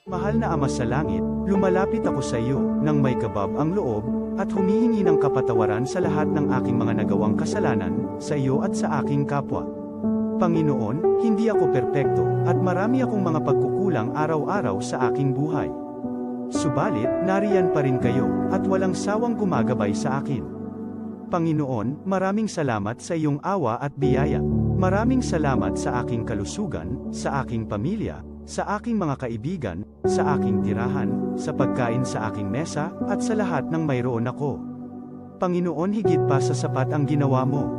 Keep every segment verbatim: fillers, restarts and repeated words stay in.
Mahal na Ama sa Langit, lumalapit ako sa iyo nang may kabab ang loob at humihingi ng kapatawaran sa lahat ng aking mga nagawang kasalanan sa iyo at sa aking kapwa. Panginoon, hindi ako perpekto at marami akong mga pagkukulang araw-araw sa aking buhay. Subalit, nariyan pa rin kayo at walang sawang gumagabay sa akin. Panginoon, maraming salamat sa iyong awa at biyaya. Maraming salamat sa aking kalusugan, sa aking pamilya, sa aking mga kaibigan, sa aking tirahan, sa pagkain sa aking mesa, at sa lahat ng mayroon ako. Panginoon, higit pa sa sapat ang ginawa mo.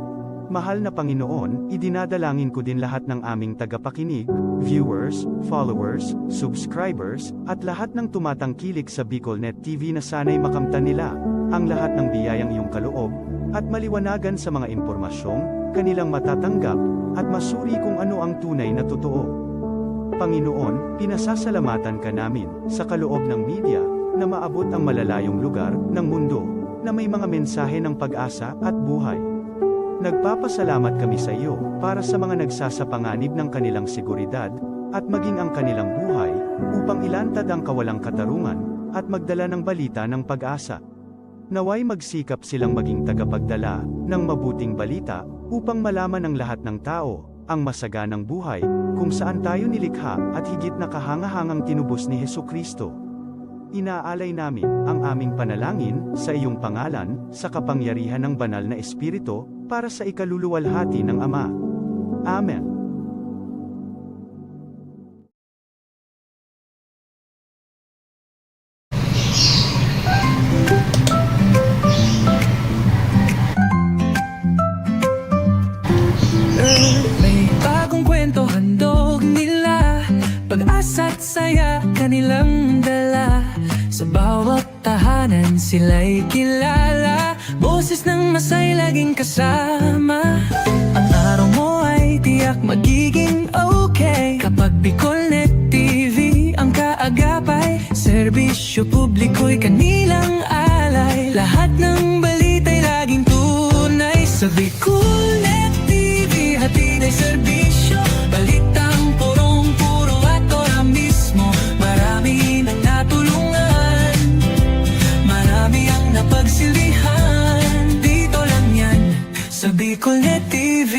Mahal na Panginoon, idinadalangin ko din lahat ng aming tagapakinig, viewers, followers, subscribers, at lahat ng tumatangkilik sa BicolNet T V na sana'y makamtan nila ang lahat ng biyayang iyong kaloob at maliwanagan sa mga impormasyong kanilang matatanggap at masuri kung ano ang tunay na totoo. Panginoon, pinasasalamatan ka namin sa kaloob ng media na maabot ang malalayong lugar ng mundo na may mga mensahe ng pag-asa at buhay. Nagpapasalamat kami sa iyo para sa mga nagsasapanganib ng kanilang seguridad at maging ang kanilang buhay upang ilantad ang kawalang katarungan at magdala ng balita ng pag-asa. Naway magsikap silang maging tagapagdala ng mabuting balita upang malaman ng lahat ng tao ang masaganang buhay kung saan tayo nilikha at higit na kahangahangang tinubos ni Jesu-Cristo. Inaalay namin ang aming panalangin sa iyong pangalan, sa kapangyarihan ng Banal na Espiritu, para sa ikaluluwalhati ng Ama. Amen. May bagong kwento handog nila, pag-asa't saya kanilang dala. Sa bawat tahanan sila'y kilala, boses ng masay laging kasama. Ang araw mo ay tiyak magiging okay kapag BicolNet T V ang kaagapay. Serbisyo publiko'y kanilang alay, lahat ng balita'y laging tunay. Sa BicolNet T V, hatid ay serbisyo, balitang purong-puro at ora mismo. Marami nang natulungan, marami ang napagsilbihan. Dito lang yan, sa BicolNet T V.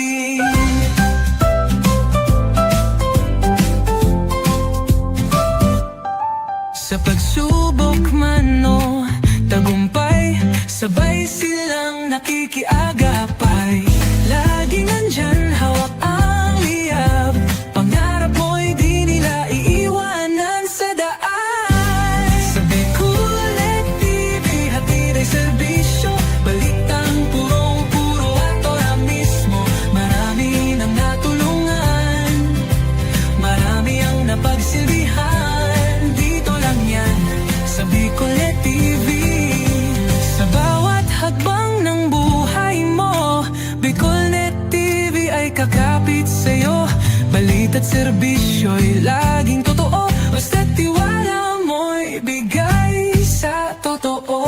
Sa pagsubok man o tagumpay, sabay silang nakikiagapay. Laging nandyan, hawak ang liyab. Pangarap mo'y di nila iiwanan sa daan. Sa BicolNet T V, hatid ay serbisyo, balitang purong-puro at ora mismo. Marami nang natulungan, marami ang napagsilbihan. Dito lang yan, sa BicolNet T V. Sa bawat hakbang ng buhay mo, BicolNet T V ay kakapit sa'yo. Balita't serbisyo'y laging totoo, basta't tiwala mo'y bigay sa totoo.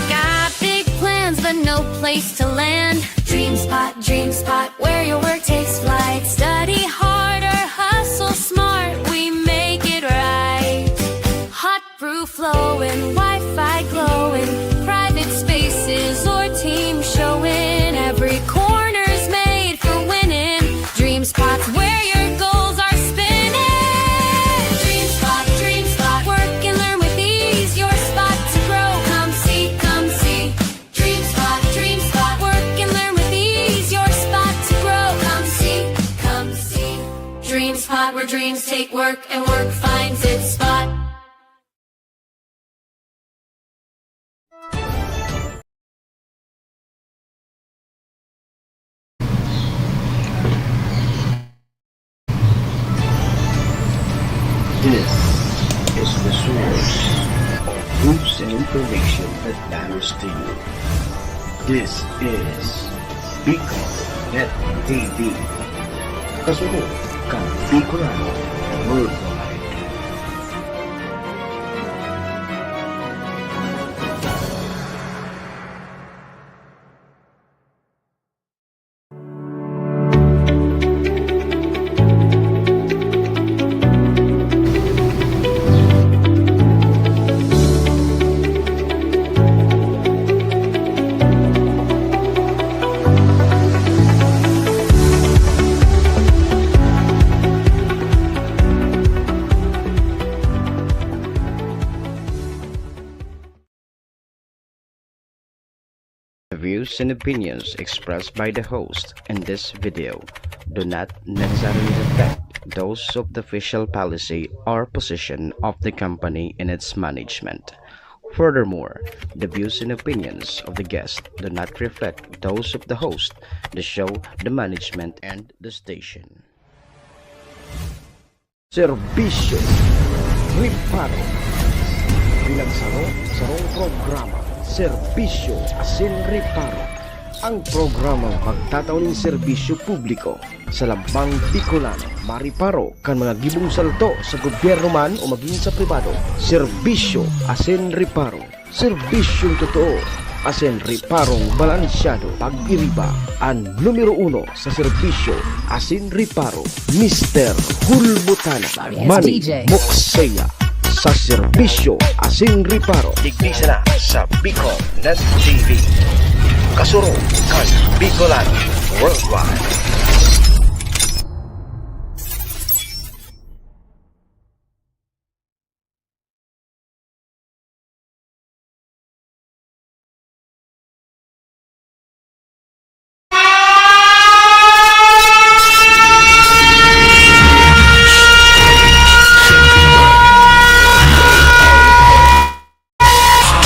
Got big plans, but no place to land. DreamSpot, DreamSpot, where your work takes flight. Study hard or hustle smart, we make it right. Hot brew flowing, Wi-Fi glowing, private spaces or team showing. Every corner's made for winning. DreamSpot's where your goals are spinning. DreamSpot, DreamSpot, work and learn with ease. Your spot to grow. Come see, come see. DreamSpot, DreamSpot, work and learn with ease. Your spot to grow. Come see, come see. DreamSpot, where dreams take work and work finds its spot. This is the source of news and information that matters to you. This is Bicol Net T V. Kasunod kan Bicolano Worldwide. The views and opinions expressed by the host in this video do not necessarily reflect those of the official policy or position of the company and its management. Furthermore, the views and opinions of the guest do not reflect those of the host, the show, the management, and the station. Serbisyo Reparo. Bilang saro, sarong programa, Serbisyo asin Reparo. Ang programang magtatao nin serbisyo publiko sa lambang Bicolano, mareparo kan mga gibong salto sa gobyerno man o magin sa pribado. Serbisyo asin Reparo. Serbisyong totoo asin reparong balansyado. Pag-iriba an numero uno sa serbisyo asin reparo, Mister Hulbutana. Manny Mokseya sa serbisyo asin reparo. Digdi sana sa Bicol Net T V. Kasurog kan Bicolano Worldwide.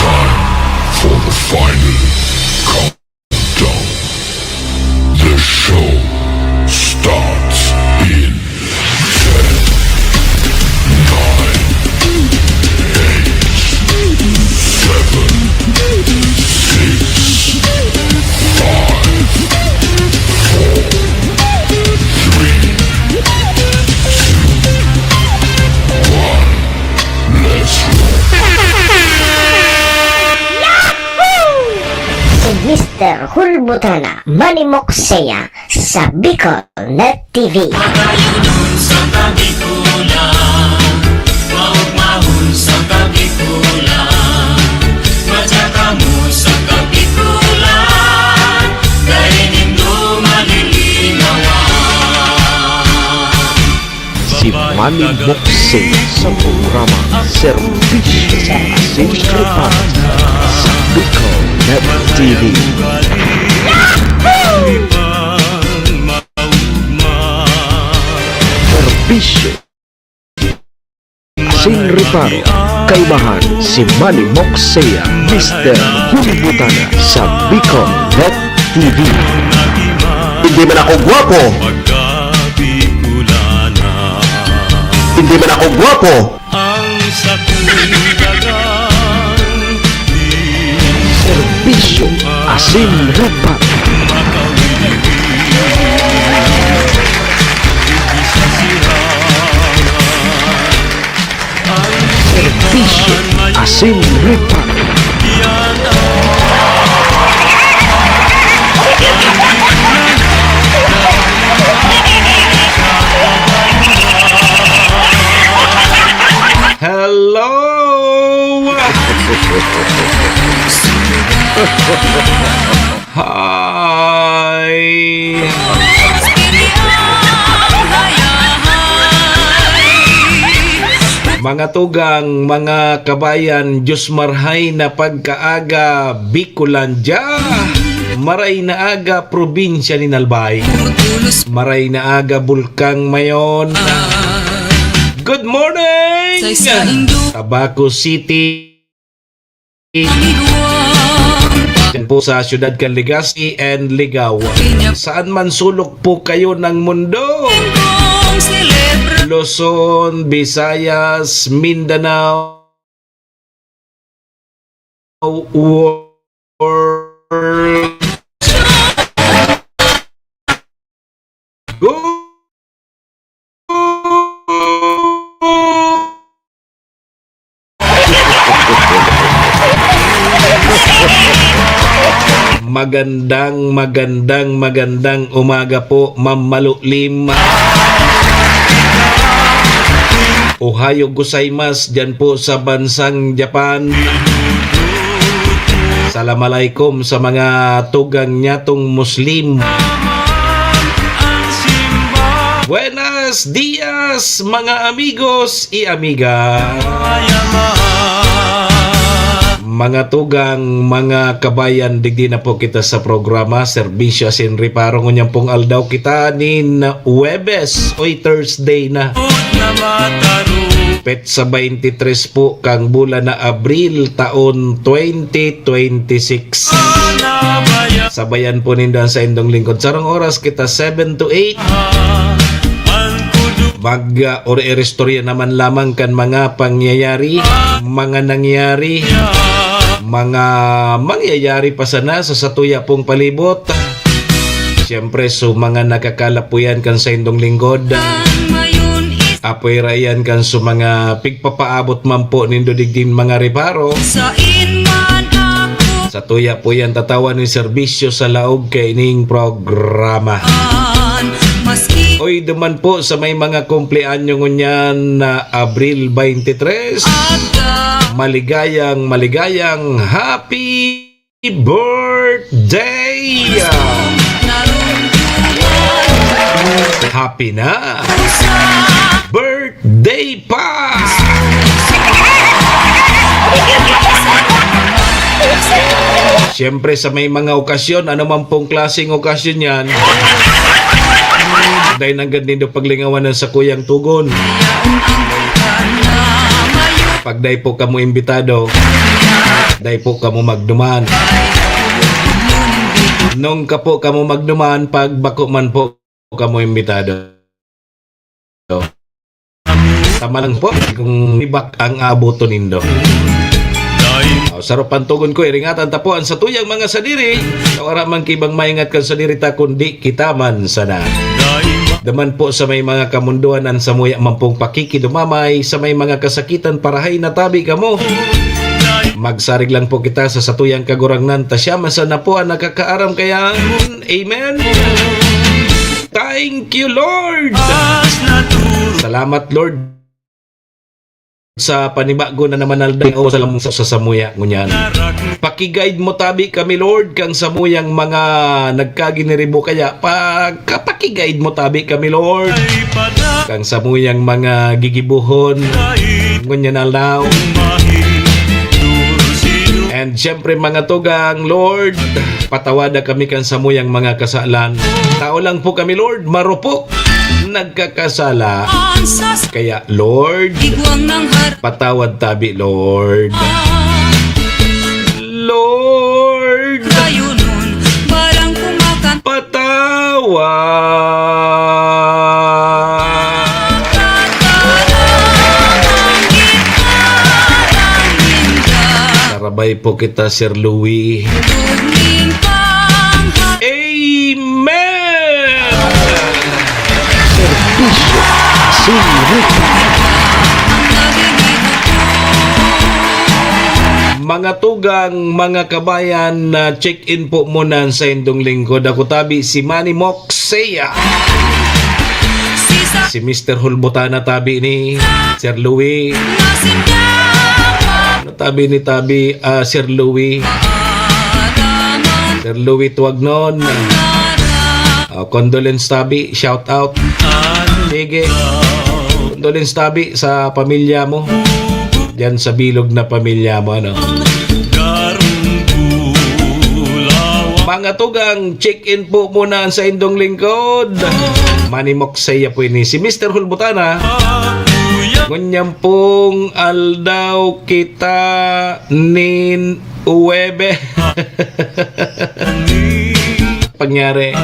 Time for the final countdown. The show starts in ten, nine, eight, seven, six, five, four, three, two, one. Let's go. Si Mister Hulbutana, Manny Mokseya, sa Bicol Net T V. Pagkayunon sa Kabikulan, maugmahon sa Kabikulan, madya kamo sa Kabikulan, dai nindo malilingawan. Si Manny Mokseya sa programa Serbisyo asin Reparo sa Bicol Net T V. Serbisyo asin Reparo, kaibahan si Manny Mokseya, Mister Hulbutana sa Bicol Net T V. Hindi man ako gwapo. Hindi man ako gwapo. Ang sakong dagang Serbisyo asin Reparo. Serbisyo asin Reparo. Hello! Hi! Mga tugang, mga kabayan, Diyos marhay na pagkaaga, Bicolandia! Maray na aga, probinsya nin Albay! Maray na aga, Bulkang Mayon! Good morning! Tabaco City! Diyan po sa siyudad kan Legazpi and Ligao. Saan man sulok po kayo ng mundo, Luzon, Visayas, Mindanao, world. Magandang, magandang, magandang umaga po, Ma'am Malulim. Ohayo gozaimasu diyan po sa bansang Japan. Salam alaikum sa mga tugang nyatong Muslim. Buenas dias, mga amigos y amiga. Mga tugang, mga kabayan, digdi na po kita sa programa, Serbisyo Asin Reparo. Ngunyan pong aldaw kita nin Huwebes, oy, Thursday na. Petsa twenty-three po kang bulan na Abril, taon twenty twenty-six. Sabayan po nindo ang saindong lingkod. Sarong oras kita, seven to eight. Mag, ah, or iristorya naman lamang kan mga pangyayari, mga nangyari, mga mangyayari pa sana sa satuya pong palibot. Siyempre, so mga nakakalapuyan kan saindong lingkod. Apoy rayan kan so mga pigpapaabot man po nindo digdin mga reparo. Sain man ako. Satuya po yan tatawan ni serbisyo sa laog kaining programa. An, maski Oy, duman po sa may mga kumpleanyo ngunyan na Abril twenty-three. Aga. Maligayang, maligayang happy birthday! Happy na! Birthday pa! Siyempre, sa may mga okasyon, ano man pong klaseng okasyon yan, dahil nanggad nindo paglingawan ng sakuyang tugon. Pag dai po kamo imbitado, dai po kamo magduman. Nung ka po kamo magduman, pag bako man po kamo imbitado. Tama lang po kung ibak ang aaboton nindo. Oh, saro pantugon ko, iringatan ta po ang satuyang mga sadiri. Sa wala man kibang maingat kan sadiri ta, kundi kita man sana. Daman po sa may mga kamundoan an samuya man pong pakikidumamay, sa may mga kasakitan, parahay na tabi kamo. Magsarig lang po kita sa satuyang Kagurangnan, ta siya man sana po ang nakakaaram kayan. Amen. Thank you, Lord. Salamat, Lord, sa panibago na naman na aldaw sa lamang sa, sa samuya ngunyan. Paki-guide mo tabi kami, Lord, kang samuyang mga nagkaginiribo kaya pa, ka-, paki-guide mo tabi kami, Lord, kang samuyang mga gigibuhon ngunyan aldaw. And syempre, mga tugang, Lord, patawada kami kan samuyang mga kasalan. Tao lang po kami, Lord, marupok, nagkakasala. Kaya, Lord, Igwang ng har- patawad tabi, Lord. Lord, Kayunon, barang kumakan- patawad. Sarabay po kita, Sir Louie. Amen! Serbisyo Asin Reparo. Mga tugang, mga kabayan, na check-in po muna sa indong lingkod. Ako tabi si Manny Moxea. Si Mister Hulbutana tabi ni Sir Louie. Ano tabi ni tabi, ah, Sir Louie? Sir Louie Tuagnon. Ah, condolence tabi, shout out. Sige. Condolence tabi sa pamilya mo. Diyan sa bilog na pamilya mo, ano? Mga tugang, check-in po muna sa indong lingkod. Manny Moxea po ini. Si Mister Hulbutana. Ngunyan pong aldaw kita nin Uwebe. Pangyari.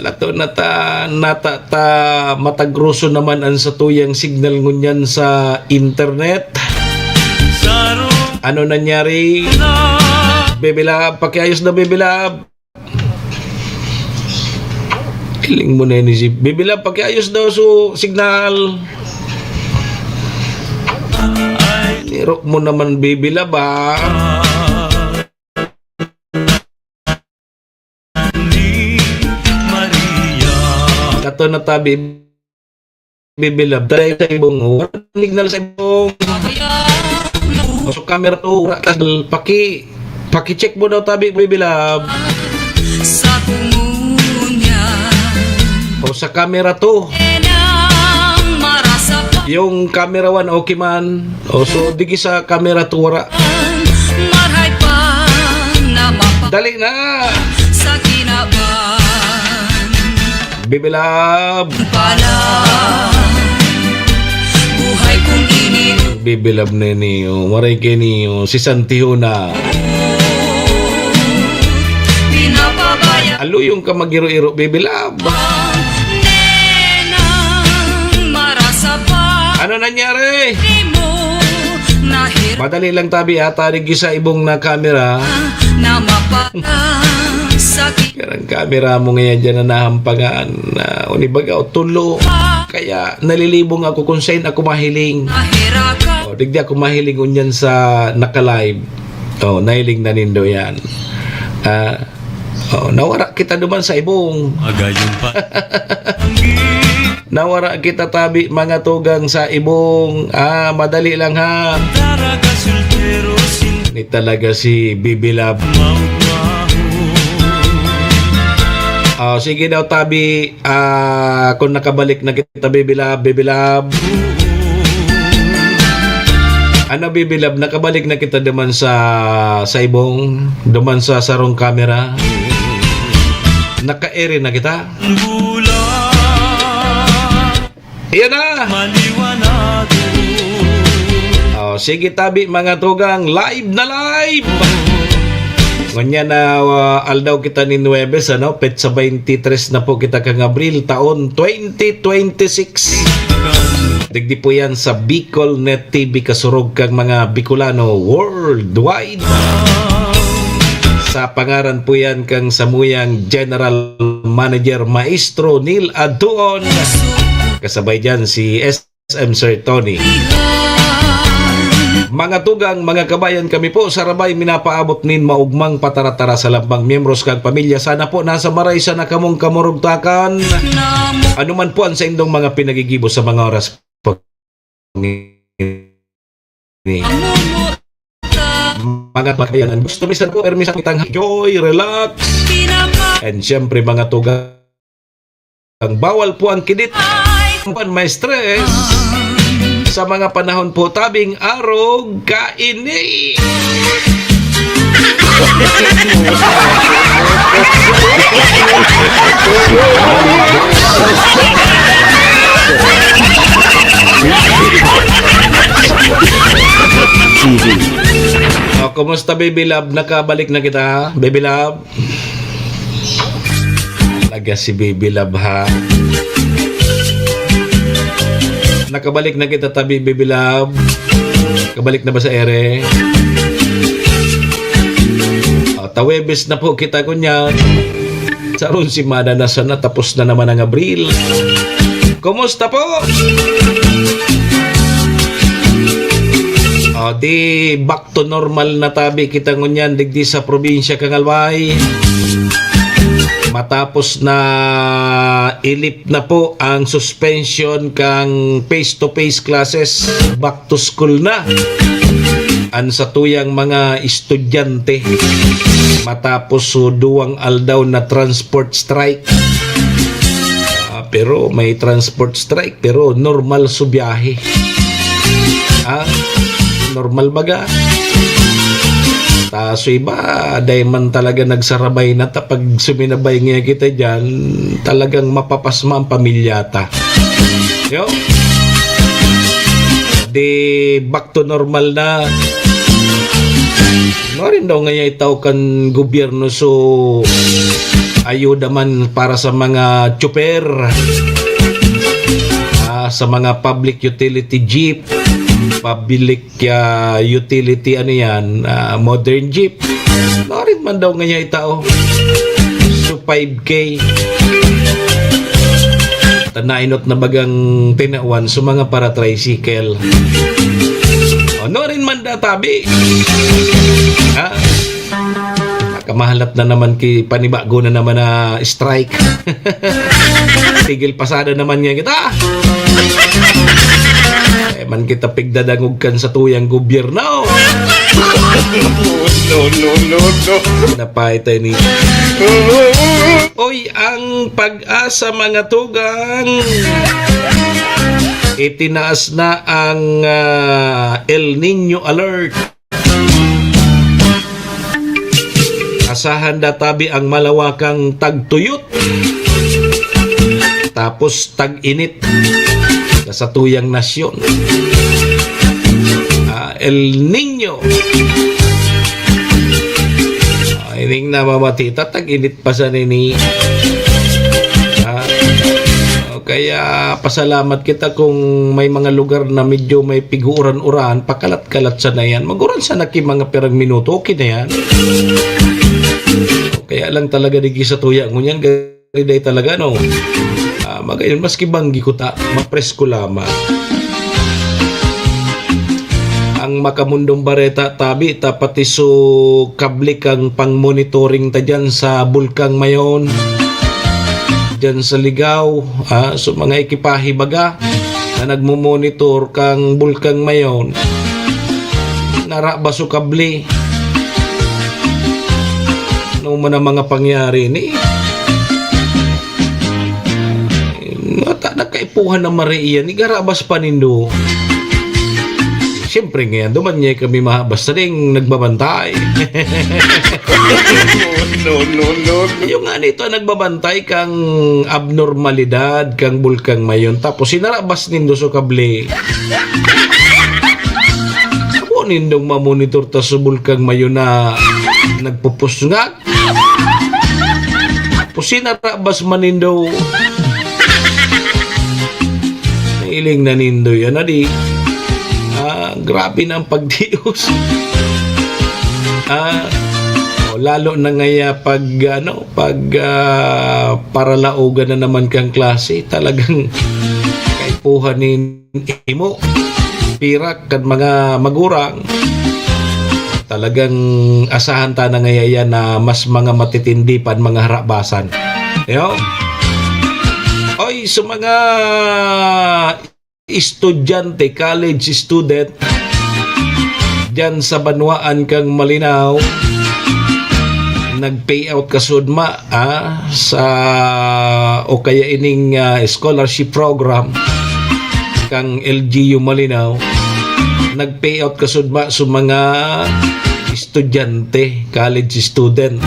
Lato na ta, nata ta, matagroso naman ang satuyang signal ngunyan sa internet. Ano nangyari? Bebe Lab, pakiayos na, Bebe Lab. Hiling mo na yun, si Bebe Lab, pakiayos daw so signal. Nirok mo naman, Bebe Lab, ah. Ato na tabi, Bibilab. Taday sa ibong. Wala signal sa ibong. So, camera to, wala ka signal. Paki, paki-check mo daw tabi, Bibilab. Sa tungo niya. O, sa camera to. Enang marasa pa. Yung camera one, okay man. O, so, digi sa camera to, wala. Marhay pa na mapa- Dali na! Sa kinaban. Bibilab! Pala. Buhay kong ini- Bibilab na niyo. Maray kayo niyo. Si Santihona. Pinapabaya. Aluyong ka mag-iro-iro, Bibilab. Nenang marasa pa. Ano nangyari? Di mo nahir- Madali lang tabi, ha? Tarig sa ibong na camera. Na mapasakit. Karang camera mo ngayon dyan na nahampangan. Na, unibaga, o tulo. Kaya nalilibong ako kung saan ako mahiling. Nahirakan. O, digdi ako mahiling unyan sa naka-live. O, nahiling na nindo yan. Ah, o, nawara kita duman sa ibong. Agayon pa. Nawara kita tabi, mga tugang, sa ibong. Ah, madali lang, ha. Daraga soltero sin- Ni talaga si Bibilab. Maugmaho. Ah, sige daw, tabi. Ah, kung nakabalik na kita, Bibilab, Bibilab. Ano, Bibilab, nakabalik na kita duman sa, sa ibong, duman sa sarong camera. Naka-ere na kita. Iyan na! Maliwanado. Oh, sige tabi, mga tugang, live na live! Ngunyan na, ah, aldaw kita nin Huwebes, ano? Petsa twenty-three na po kita kang Abril, taon twenty twenty-six. Digdi po yan sa Bicol Net T V, kasurog kang mga Bicolano worldwide. Sa pangaran po yan kang samuyang General Manager, Maestro Neil Adtuon. Kasabay dyan si S M Sir Tony. Mga tugang, mga kabayan, kami po sa Rabay minapaabot nin maugmang pataratara sa lambang miyembros kang pamilya. Sana po nasa maray sana kamong kamurugtakan. Ano man po ang saindong mga pinagigibo sa mga oras po. Mga kabayan, gusto mi sa po, permi sa kitang joy, relax. And syempre, mga tugang, bawal po ang kidit. Pan may stress. Sa mga panahon po, tabing arog, kaini. O, kumusta, Baby Love? Nakabalik na kita, Baby Love. Talaga si Baby Love, ha? Nakabalik na kita tabi, Baby Love. Kabalik na ba sa ere? O, ta Huwebes na po kita, kunya. Sarong semana na sana, tapos na naman ang Abril. Kumusta po? O, di back to normal na tabi kita ngunyan digdi sa probinsya kan Albay. Matapos na i-lift na po ang suspension kang face-to-face classes, back to school na. Ang satuyang mga estudyante matapos so duwang aldaw na transport strike. Ah, pero may transport strike, pero normal so biyahe. Ah, normal baga. Ta so iba, dai man talaga nagsarabay na ta pag suminabay nga kita diyan, talagang mapapasma ang pamilya ta. Yo? Di back to normal na. Nuarin daw ngaya itao kan gobyerno so ayuda man para sa mga tsuper, ah, sa mga public utility jeep, public, ah, utility, ano yan, ah, modern jeep. Nuarin man daw ngaya itao. So, five K. Tanainot na bagang tinawan sa mga para-tricycle. O, nuarin man da tabi. Ha? Kamahalat na naman ki panibago na naman na strike. Tigil pasada naman nga kita. Eh, man kita pigdadangog kan sa tuyang gobyerno. No, no, no, no. Napay tayo ni. Oy, ang pag-asa mga tugang. Itinaas na ang ah, El Nino alert. Asahan da tabi ang malawakang tagtuyot. Tapos tag-init sa satuyang nasyon. Ah, El Nino. Ah, ining namamati, tatag-init pa sa nini. Ah, kaya pasalamat kita kung may mga lugar na medyo may piguran-uran, pakalat-kalat sana yan. Maguran sana ki mga pirang minuto, okay na yan. Kaya lang talaga di sa tuya ngunyan, gari day talaga, no? Ah, magayon, maski banggi ko ta, mapresko lamang. Ang makamundong bareta, tabi, ta pati so kable kang pang-monitoring ta dyan sa Bulkang Mayon, dyan sa Ligao, ah, so mga ekipahe baga na nagmo-monitor kang Bulkang Mayon, narabas so kable. Ano man ang mga pangyari ni? Mata, nagkaipuhan na mari iyan, igarabas pa nindo. Siyempre ngayon, duman niya kami mahabas na ding nagbabantay. No, no, no, no. Yung nga nito, nagbabantay kang abnormalidad, kang Bulkang Mayon. Tapos, sinarabas nindo sa kable. Sabo nindong mamonitor ta sa Bulkang Mayon na nagpupusngag. Pusinarabas man nindo. Nailing na nindo yan, adi. Ah, grabe na ang pagdios. Ah, oh, lalo na ngaya pag, ano, pag ah, paralaogan na naman kang klase. Talagang kaipuhan ni imo, pirak kan mga magurang, talagang asahan ta na ngaya na mas mga matitindi pa an mga harabasan. Yo? Oy, sa mga estudyante, college student, diyan sa banwaan kang Malinao, nag-payout kasudma ah, sa, o kaya ining ah, scholarship program kang L G U Malinao, nag-payout kasudma sa mga estudyante, college student,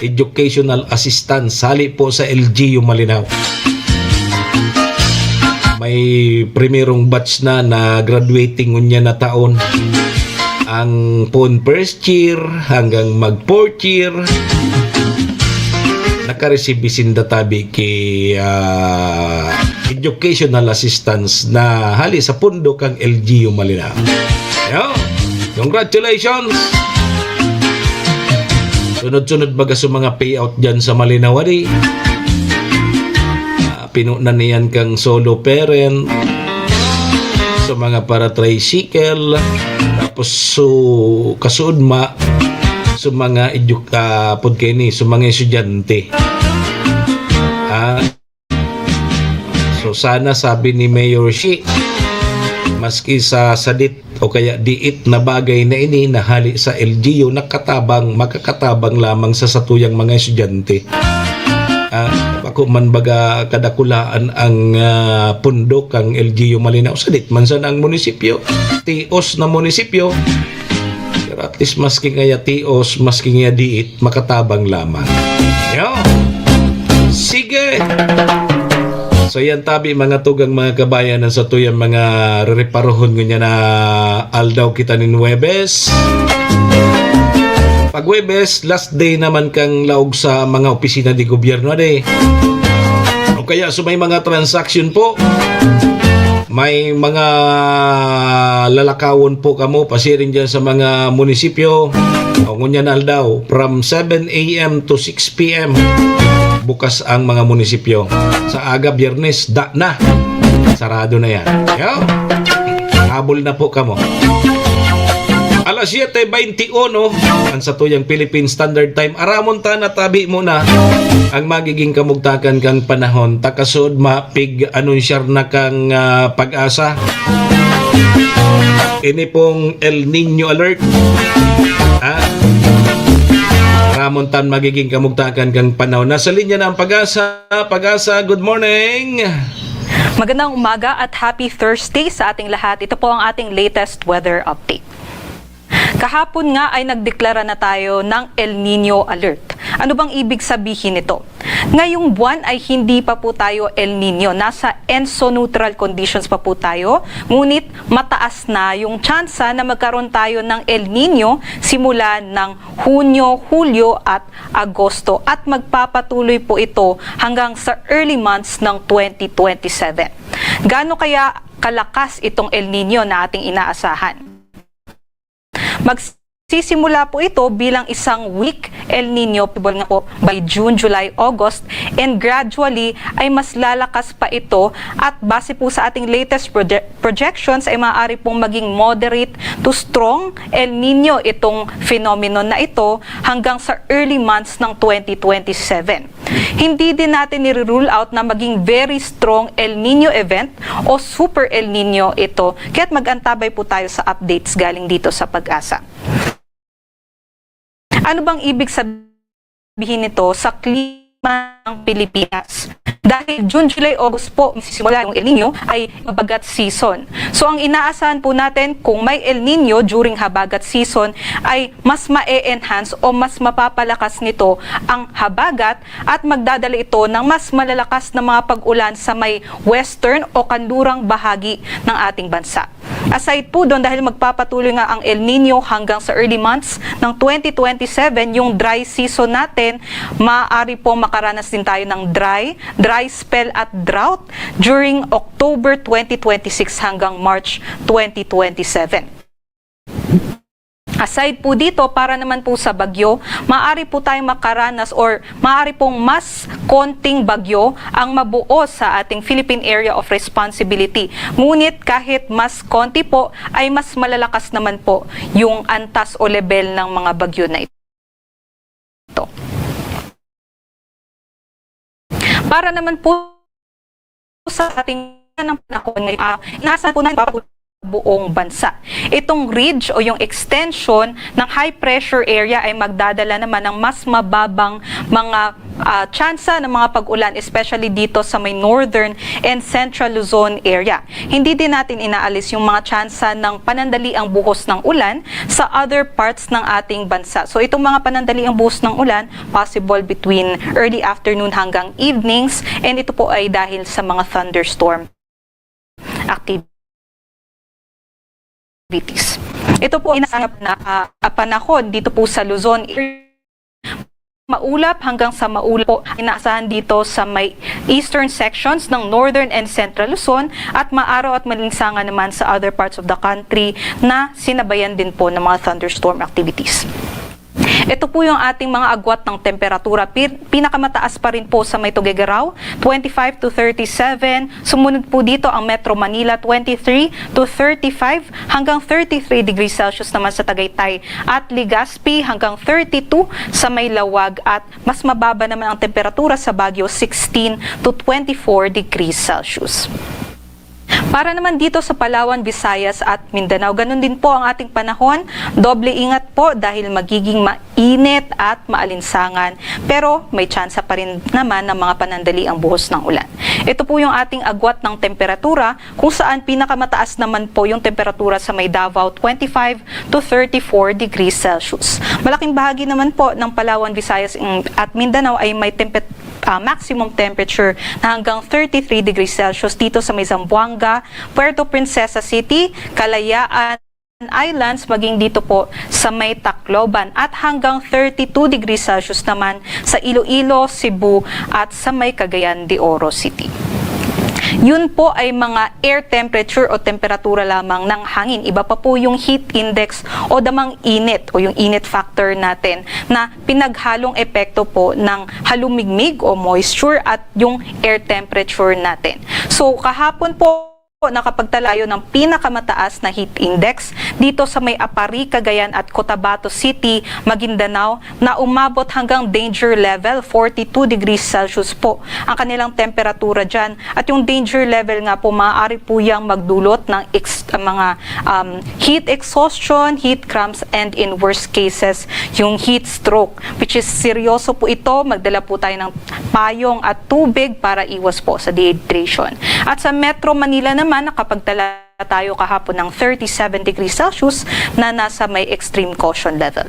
educational assistance, hali po sa L G U Malinao. May primerong batch na na graduating ngunyan na taon. Ang pon first year hanggang mag fourth year, nakareceive sinda tabi ki ah, educational assistance na hali sa pondo kang L G U Malinao. Yo, congratulations! Sunod-sunod baga sa mga payout dyan sa Malinao, adi. Ah, pinunan niyan kang solo parent, sa mga para-tricycle, tapos so, kasuodma, sa mga edu-, ah, pud kaini, sa mga estudyante. Ah, so sana sabi ni Mayor Shi, maski sa sadit o kaya diit na bagay na ini na hali sa L G U, nakatabang, makakatabang lamang sa satuyang mga estudyante. Ah, bako man baga kadakulaan ang ah, pundok ang L G U Malinao, sadit man sana ang munisipyo, tios na munisipyo. Pero at least maski ngaya tios, maski ngaya diit, makatabang lamang. Yo! Sige! So yan tabi, mga tugang, mga kabayan, ang satuyang mga rereparohon ngunyan na aldaw kita nin Huwebes. Pag Huwebes, last day naman kang laog sa mga opisina de gobyerno, ade. O kaya so may mga transaction po, may mga lalakawon po kamo pasiring dyan sa mga munisipyo. O, ngunyan na aldaw, from seven a m to six p m, bukas ang mga munisipyo. Sa aga, Biyernes, da na. Sarado na yan. Yo? Habol na po kamo. siete veintiuno ang satuyang Philippine Standard Time. Aramon ta na tabi mo na ang magiging kamugtakan kan panahon. Takasod, mapig-anunsyar na kang, ah, PAGASA. Ini pong El Niño alert. Ha? Aramon tan magiging kamugtakan kang panahon. Nasa linya na ang PAGASA. PAGASA, good morning. Magandang umaga at happy Thursday sa ating lahat. Ito po ang ating latest weather update. Kahapon nga ay nagdeklara na tayo ng El Niño alert. Ano bang ibig sabihin nito? Ngayong buwan ay hindi pa po tayo El Niño. Nasa ENSO neutral conditions pa po tayo. Ngunit mataas na yung tsansa na magkaroon tayo ng El Niño simula ng Hunyo, Hulyo at Agosto at magpapatuloy po ito hanggang sa early months ng twenty twenty-seven. Gaano kaya kalakas itong El Niño na ating inaasahan? Magsisimula po ito bilang isang weak El Niño, possible nga po by June, July, August, and gradually ay mas lalakas pa ito at base po sa ating latest proje- projections ay maaari pong maging moderate to strong El Niño itong phenomenon na ito hanggang sa early months ng twenty twenty-seven. Hindi din natin nire-rule out na maging very strong El Niño event o super El Niño ito, kaya't mag-antabay po tayo sa updates galing dito sa PAGASA. Ano bang ibig sabihin nito sa klima ng Pilipinas? Dahil June, July, August po, magsisimula yung El Niño, ay habagat season. So, ang inaasahan po natin, kung may El Niño during habagat season, ay mas ma-enhance o mas mapapalakas nito ang habagat at magdadala ito ng mas malalakas na mga pag-ulan sa may western o kanlurang bahagi ng ating bansa. Aside po doon, dahil magpapatuloy nga ang El Niño hanggang sa early months ng twenty twenty-seven, yung dry season natin, maaari pong makaranas din tayo ng dry, dry spell at drought during October twenty twenty-six hanggang March twenty twenty-seven. Aside po dito, para naman po sa bagyo, maaari po tayong makaranas or maaari pong mas konting bagyo ang mabuo sa ating Philippine Area of Responsibility. Ngunit kahit mas konti po, ay mas malalakas naman po yung antas o lebel ng mga bagyo na ito. Para naman po sa ating ng panahon ngayon, ah, inaasahan po natin papatuloy sa buong bansa. Itong ridge o yung extension ng high pressure area ay magdadala naman ng mas mababang mga, ah, tsansa ng mga pag-ulan, especially dito sa may northern and central Luzon area. Hindi din natin inaalis yung mga tsansa ng panandaliang buhos ng ulan sa other parts ng ating bansa. So, itong mga panandaliang buhos ng ulan, possible between early afternoon hanggang evenings, and ito po ay dahil sa mga thunderstorm activities. Ito po ay nasa na, ah, panahon dito po sa Luzon. Maulap hanggang sa maulap po inaasahan dito sa may eastern sections ng northern and central Luzon at maaraw at malinsangan naman sa other parts of the country na sinabayan din po ng mga thunderstorm activities. Ito po yung ating mga agwat ng temperatura. Pir-, pinakamataas pa rin po sa may Tuguegarao, twenty-five to thirty-seven. Sumunod po dito ang Metro Manila, twenty-three to thirty-five hanggang thirty-three degrees Celsius naman sa Tagaytay at Legazpi, hanggang thirty-two sa may Laoag, at mas mababa naman ang temperatura sa Baguio, sixteen to twenty-four degrees Celsius. Para naman dito sa Palawan, Visayas at Mindanao, ganun din po ang ating panahon. Doble ingat po dahil magiging mainit at maalinsangan, pero may tsansa pa rin naman ng mga panandaliang buhos ng ulan. Ito po yung ating agwat ng temperatura, kung saan pinakamataas naman po yung temperatura sa may Davao, twenty-five to thirty-four degrees Celsius. Malaking bahagi naman po ng Palawan, Visayas, mm, at Mindanao ay may tempet-, ah, maximum temperature na hanggang thirty-three degrees Celsius dito sa may Zamboanga, Puerto Princesa City, Kalayaan Islands, maging dito po sa may Tacloban, at hanggang thirty-two degrees Celsius naman sa Iloilo, Cebu, at sa may Cagayan de Oro City. Yun po ay mga air temperature o temperatura lamang ng hangin. Iba pa po yung heat index o damang init o yung init factor natin na pinaghalong epekto po ng halumigmig o moisture at yung air temperature natin. So, kahapon po, nakapagtalayo ng pinakamataas na heat index dito sa may Aparri, Cagayan at Cotabato City, Maguindanao, na umabot hanggang danger level, forty-two degrees Celsius po ang kanilang temperatura dyan. At yung danger level nga po, maaari po yang magdulot ng ex-, mga, um, heat exhaustion, heat cramps, and in worst cases, yung heat stroke, which is seryoso po ito. Magdala po tayo ng payong at tubig para iwas po sa dehydration. At sa Metro Manila naman, nakapagtala tayo kahapon ng thirty-seven degrees Celsius na nasa may extreme caution level.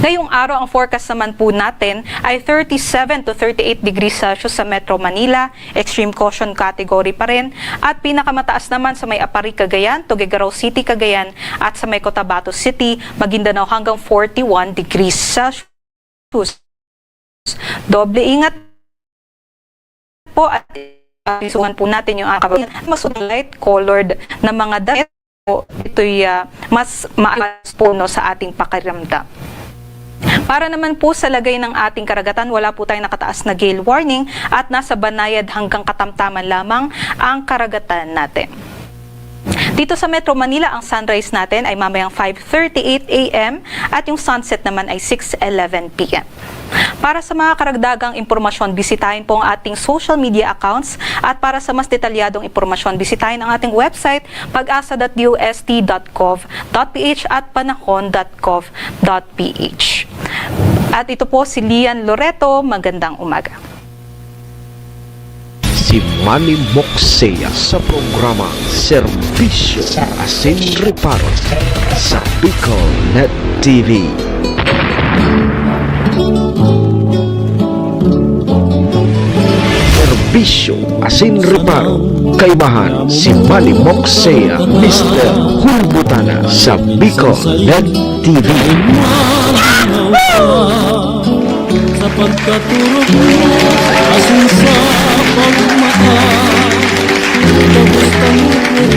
Ngayong araw, ang forecast naman po natin ay thirty-seven to thirty-eight degrees Celsius sa Metro Manila, extreme caution category pa rin, at pinakamataas naman sa may Aparri, Cagayan, Tuguegarao City, Cagayan, at sa may Cotabato City, Maguindanao, hanggang forty-one degrees Celsius. Doble ingat po at, ah, isuhan po natin yung, ah, kabayan. Mas light colored na mga damit po, ito'y, ah, mas maayos po, no, sa ating pakiramdam. Para naman po sa lagay ng ating karagatan, wala po tayong nakataas na gale warning at nasa banayad hanggang katamtaman lamang ang karagatan natin. Dito sa Metro Manila, ang sunrise natin ay mamayang five thirty-eight A M at yung sunset naman ay six eleven P M. Para sa mga karagdagang impormasyon, bisitahin po ang ating social media accounts, at para sa mas detalyadong impormasyon, bisitahin ang ating website, pag-asa dot D O S T dot gov dot P H at panahon dot gov dot P H. At ito po si Lian Loreto. Magandang umaga. Si Manny Moxea sa programa Serbisyo Asin Reparo sa Bicol Net T V. Serbisyo Asin Reparo, kaibahan si Manny Moxea, Mister Hulbutana sa Bicol Net T V. Sa pagkaturog mo, asin sa pagmata, tapos tanggapin,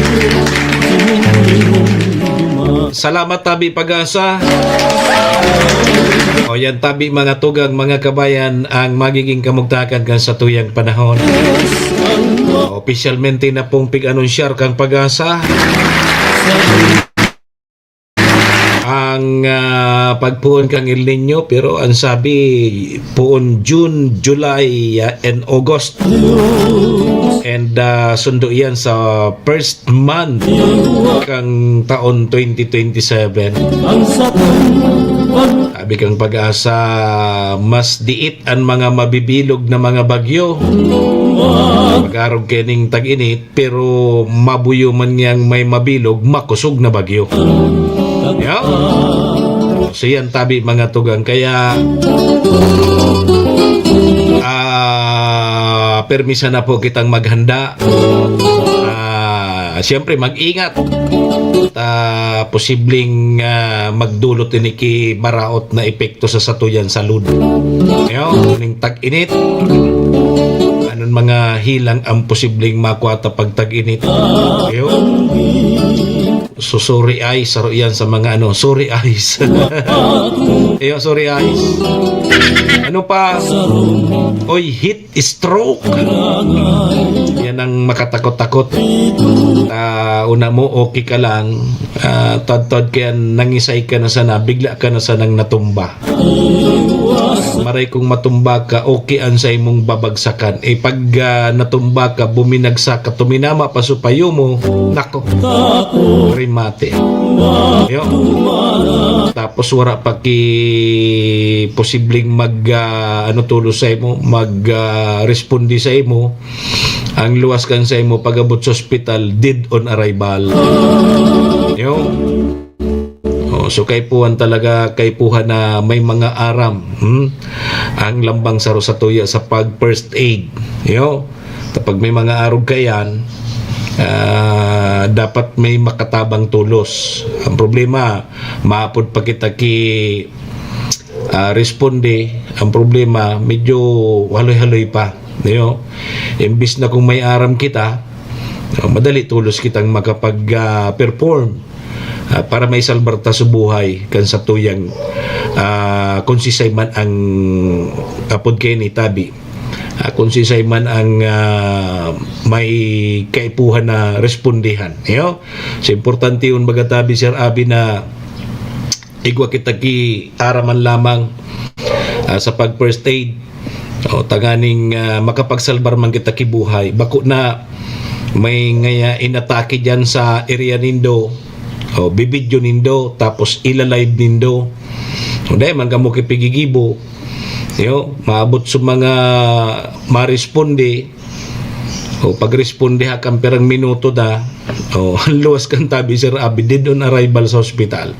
sinunod mo duman. Salamat, Tabi Pag-asa. O yan, tabi, mga tugang, mga kabayan, ang magiging kamugtakan kan satuyang panahon. Opisyalmente na pong pig-anunsyar kang Pag-asa ang, ah, pagpoon kan El Niño, pero ang sabi, poon June, July, ah, and August. And, ah, sundo iyan sa first month kan taon twenty twenty-seven. Sabi kang Pag-asa, mas diit an mga mabibilog na mga bagyo. Mag-arog kaning tag-init, pero mabuyo man niyang may mabilog, makosog na bagyo. Yeah. So, yan, tabi, mga tugang. Kaya, ah, permi sana po kitang maghanda. Ah, siyempre, mag-ingat. Ta posibleng, ah, magdulot ini ki maraot na epekto sa satuyan salud. Yo, ning tag-init. Anong mga hilang ang posibleng makuha ta pag tag-init? Yo. So, sorry eyes, saro yan sa mga ano, sorry eyes. Yo, sorry eyes. Ano pa? Oy, heat stroke. Yan ang makatakot-takot. Ah, una mo, okay ka lang. Ah, tod-tod kaya nangisay ka na sana, bigla ka na sanang natumba. Maray kung matumba ka, okay ang sa imong babagsakan. Eh, pag, ah, natumba ka, buminagsak ka, tuminama pa supayo mo, nako, remate. Yo. Tapos wala pa ki posibleng mag, ah, ano, tulos sa imo, mag, ah, responde sa imo. Ang luwas kan sa imo pag-abot sa ospital, dead on arrival. Yo. Oh, so kaipuhan talaga, kaipuhan na may mga aram, hmm? Ang lambang saro sa tuya sa pag first aid. Yo. Kapag may mga arog ka yan, ah, dapat may makatabang tulos. Ang problema, maapod pa kita ki, ah, responde. Ang problema, medyo haloy-haloy pa. Yo. Imbis na kung may aram kita, no, madali tulos kitang makapag, ah, perform, ah, para may salbar ta sa buhay kan satuyang, ah, kung sisay man ang apod kayo ni tabi. ah, kung siisay man ang, ah, may kaipuhan na respondihan. Iyo? So, importante yun, baga tabi, Sir Abi, na igwa kita ki araman lamang, ah, sa pag-first aid. O, tanganing, ah, makapagsalbar man kita ki buhay. Bako na may ngaya inatake dyan sa area nindo. O, bibidyo nindo, tapos ilalive nindo. O, dahil man kamo kipigigibo. Yo, maabot sa mga maresponde, o pagresponde ha kan pirang minuto da, o, luwas kan tabi, Sir Abi, dead on arrival sa hospital.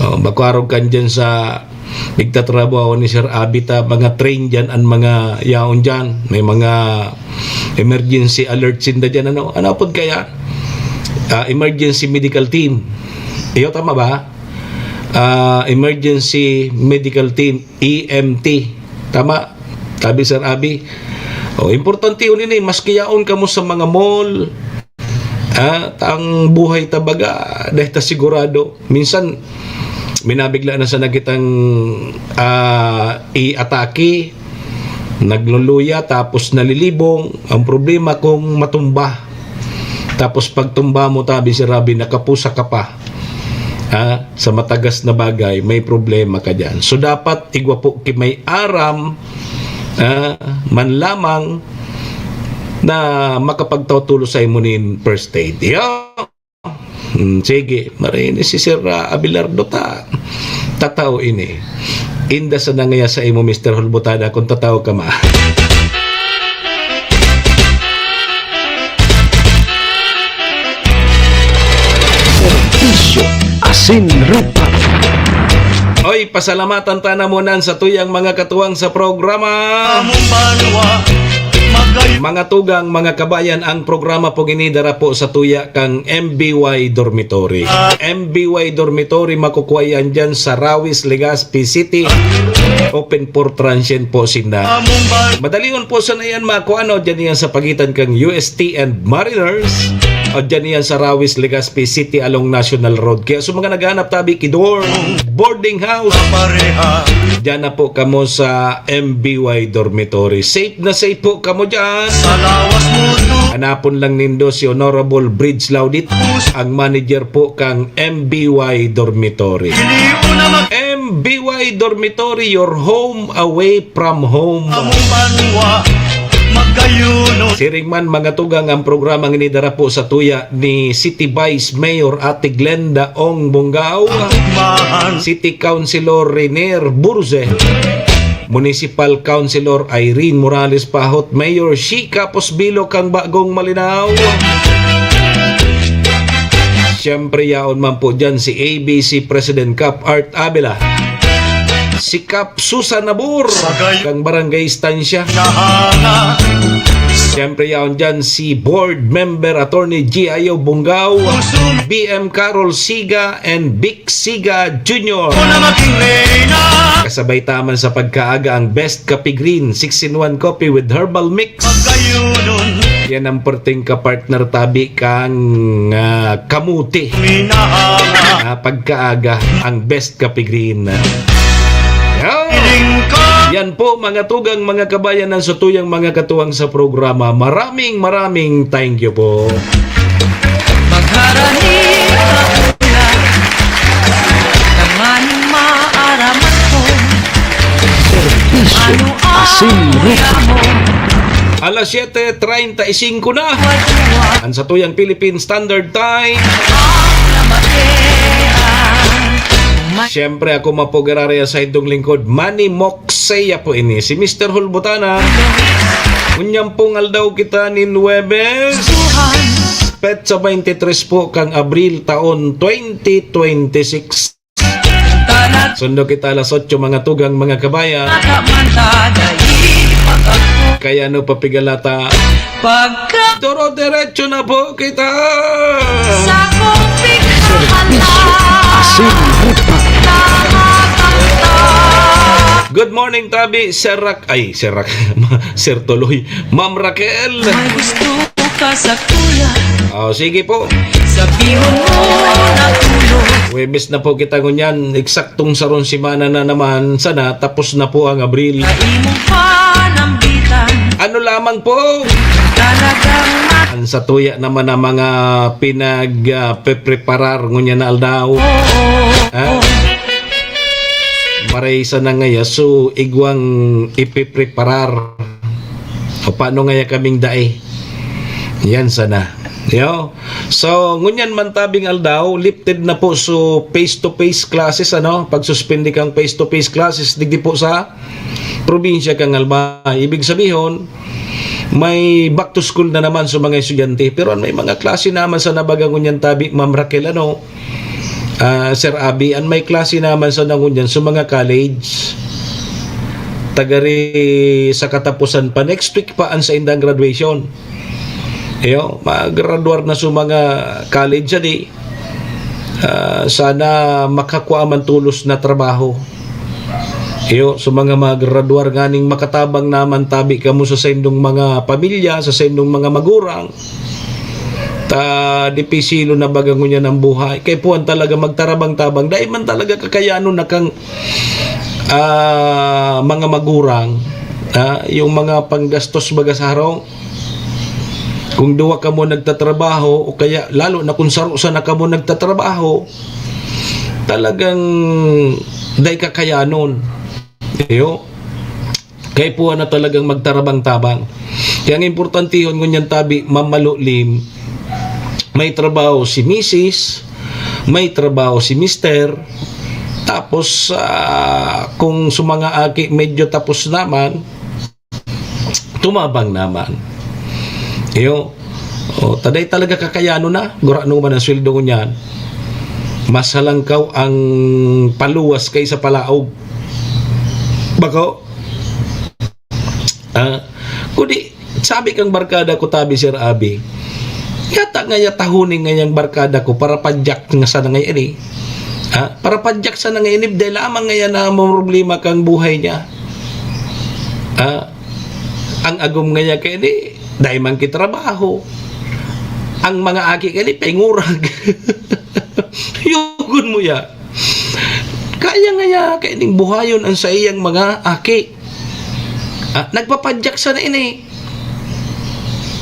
O, bako arog kan dyan sa pigtatrabaho ni Sir Abi ta, mga train dyan, ang mga yaon dyan. May mga emergency alert sinda dyan, ano? Ano apod kaya? Ah, emergency medical team. Iyo, tama ba? Ah, emergency medical team, E M T. Tama? Tabi, Sir Abi. O, importante yun ini. Maski yaon kamo sa mga mall, ah, ang buhay ta baga, dahil ta sigurado. Minsan, minabigla na sana kitang, ah, i-atake, nagluluya, tapos nalilibong. Ang problema kung matumba. Tapos pagtumba mo, tabi, Sir Abi, nakapusa ka pa. Ha? Sa matagas na bagay, may problema ka dyan. So, dapat igwa po ki may aram, ha, man lamang na makapagtawtulo sa imo nin first aid. Yo! Hmm, sige, maray ni si Sir, ah, Abelardo ta. Tatao ini. Inda sa nangaya sa imo, Mister Hulbutada, kung tatao ka ma. Serbisyo asin rupa. Oy, pasalamatan ta na muna sa tuyang mga katuwang sa programa. Among banwa, magay- Mga tugang, mga kabayan, ang programa po ginidara po sa tuya kang M B Y Dormitory. M B Y Dormitory, makukuha yan dyan sa Rawis, Legazpi City. Open for transient po sinda. Among ban- Madalion po sa na yan, makuha, no? Dyan yan sa pagitan kang U S T and Mariners. O dyan yan sa Rawis, Legazpi City along National Road. Kaya sa mga naghahanap tabi ki dorm, boarding house, pareha. Dyan na po kamo sa M B Y Dormitory. Safe na safe po kamo dyan. Sa lawas mo to. Hanapon lang nindo si Honorable Bridge Laudit, ang manager po kang M B Y Dormitory. Hindi mo na mag- M B Y Dormitory, your home away from home. Among banwa, magkayuno. Siring man, mga tugang, ang programang ini dara po sa tuya ni City Vice Mayor Ate Glenda Ong Bongao, Atugmahan. City Councilor Renier Burze, Municipal Councilor Irene Morales Pahot, Mayor Shi Capos Bilo kang Bagong Malinao. Siyempre, yaon man po dyan si A B C President Cap Art Abela. Si Cap Susan Nabor, kang Barangay Estancia. Siyempre, yaon dyan si Board Member Attorney G I O Bungao, B M Carol Siga, and Vic Siga Junior. Kasabay ta man sa pagkaaga ang Best Kape Green, six in one Coffee with Herbal Mix. Yan ang perting kapartner tabi kang, ah, kamuti. Ah, pagkaaga, ang Best Kape Green. Yan. Yan po, mga tugang, mga kabayan, ang satuyang mga katuwang sa programa. Maraming, maraming thank you po. Magharani ka, kuya, tanganing maaraman ko. Serbisyo asin rupa. Alas siyete treinta y cinco na. Ang satuyang Philippine Standard Time. Siyempre, ako mapugararia sa indong lingkod, Manny Moxeya po ini. Si Mister Hulbutana. Unyang pong aldaw kita nin Huwebes. Petsa twenty-three po kang Abril taon twenty twenty-six. Sundo kita alas otso, mga tugang, mga kabayan. Kaya ano pa pigalata? Pagka doro-diretso na po kita. Sa kong pigkahala. Serbisyo asin rupa. Good morning, tabi, Sir Rak-, ay, Sir Rak-, Sir Tuloy, Ma'am Raquel. May gusto ka sa kuya. Oh, sige po. Sabihon mo na ulo. Huwebes na po kita ngunyan. Eksaktong sarong semana na naman. Sana tapos na po ang Abril. Sa imong panambitan. ano lamang po. Ang satuya naman ang mga pinag, ah, pepreparar ngunyan na aldaw. Ha? Maray sana ngaya, so, igwang ipepreparar. O, paano ngaya kaming dai? Yan sana. Yo. So, ngunyan man tabing aldaw, lifted na po so face-to-face classes, ano? Pagsuspindi kang face-to-face classes, digdi po sa probinsya kang Albay. Ibig sabihon, may back to school na naman sa mga estudyante. Pero an may mga klase naman sa nabaga ngunyan tabi, Ma'am Raquel, ano, ah, Sir Abi, an may klase naman sa nangunyan sa mga college, tagari sa katapusan pa, next week pa ang sa indang graduation. Iyo, maggraduar na sa mga college, di. Ah, sana makakua man tulos na trabaho. Iyo, sa mga maggraduar nganing makatabang naman tabi kamo sa saindong mga pamilya, sa saindong mga magurang. Ta, dipisilo na baga ngunyan ang buhay. Kay puwan talaga magtarabang-tabang. Dai man talaga kakayanon na kang, ah, mga magurang, ah, yung mga panggastos baga sa harong. Kung duwa kamo nagtatrabaho, o kaya lalo na kung saro sana kamo nagtatrabaho, talagang dai kakayanon. Iyo. Kay puwa na talagang magtarabang-tabang. Kaya ang importantehon ngunyan tabi, Ma'am Malulim, may trabaho si misis, may trabaho si mister, tapos, ah, kung sa mga aki medyo tapos naman, tumabang naman. Iyo. O, taday talaga kakayanon na, gurano man ang sweldo ngunyan. Mas halangkaw ang paluwas kaysa palaog. Bako? Ah, kundi, sabi kang barkada ko, tabi, Sir Abi, yata nga yatahonin ngayang barkada ko para padyak nga sana ngayon, eh. Ah, para padyak sana ngayon, eh, dahil lamang ngayon na ang problema kang buhay niya. Ah, ang agom nga niya kaya ni, dai man ki trabaho. Ang mga aki kaya ni, paingurag. Yugon mo ya. Kaya nga ya, kaya ning buhayon ang sa iyang mga aki. Ah, nagpapadyak sana ini.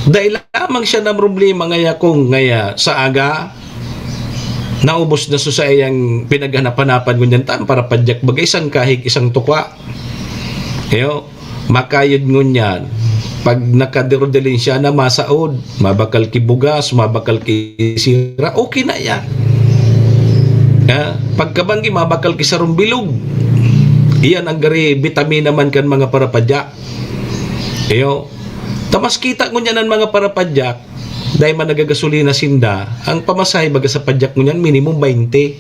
Dai lamang siya na problema ngaya kung ngaya sa aga, naubos na so sa iyang pinaghanapan-hanapan ngunyan tan para padyak baga isang kahig, isang tukwa. Iyo, makayod ngunyan. Pag nakadirodilin siya na masaod, mabakal ki bugas, mabakal ki sira, okay na yan. Ha? Pagkabanggi, mabakal ki sarong bilog. Iyan ang gari bitamina man kan mga parapadyak. Iyo. Ta mas kita ngunyan an mga parapadyak, dai man nagagasolina sinda, ang pamasahe baga sa padyak ngunyan minimum baynte.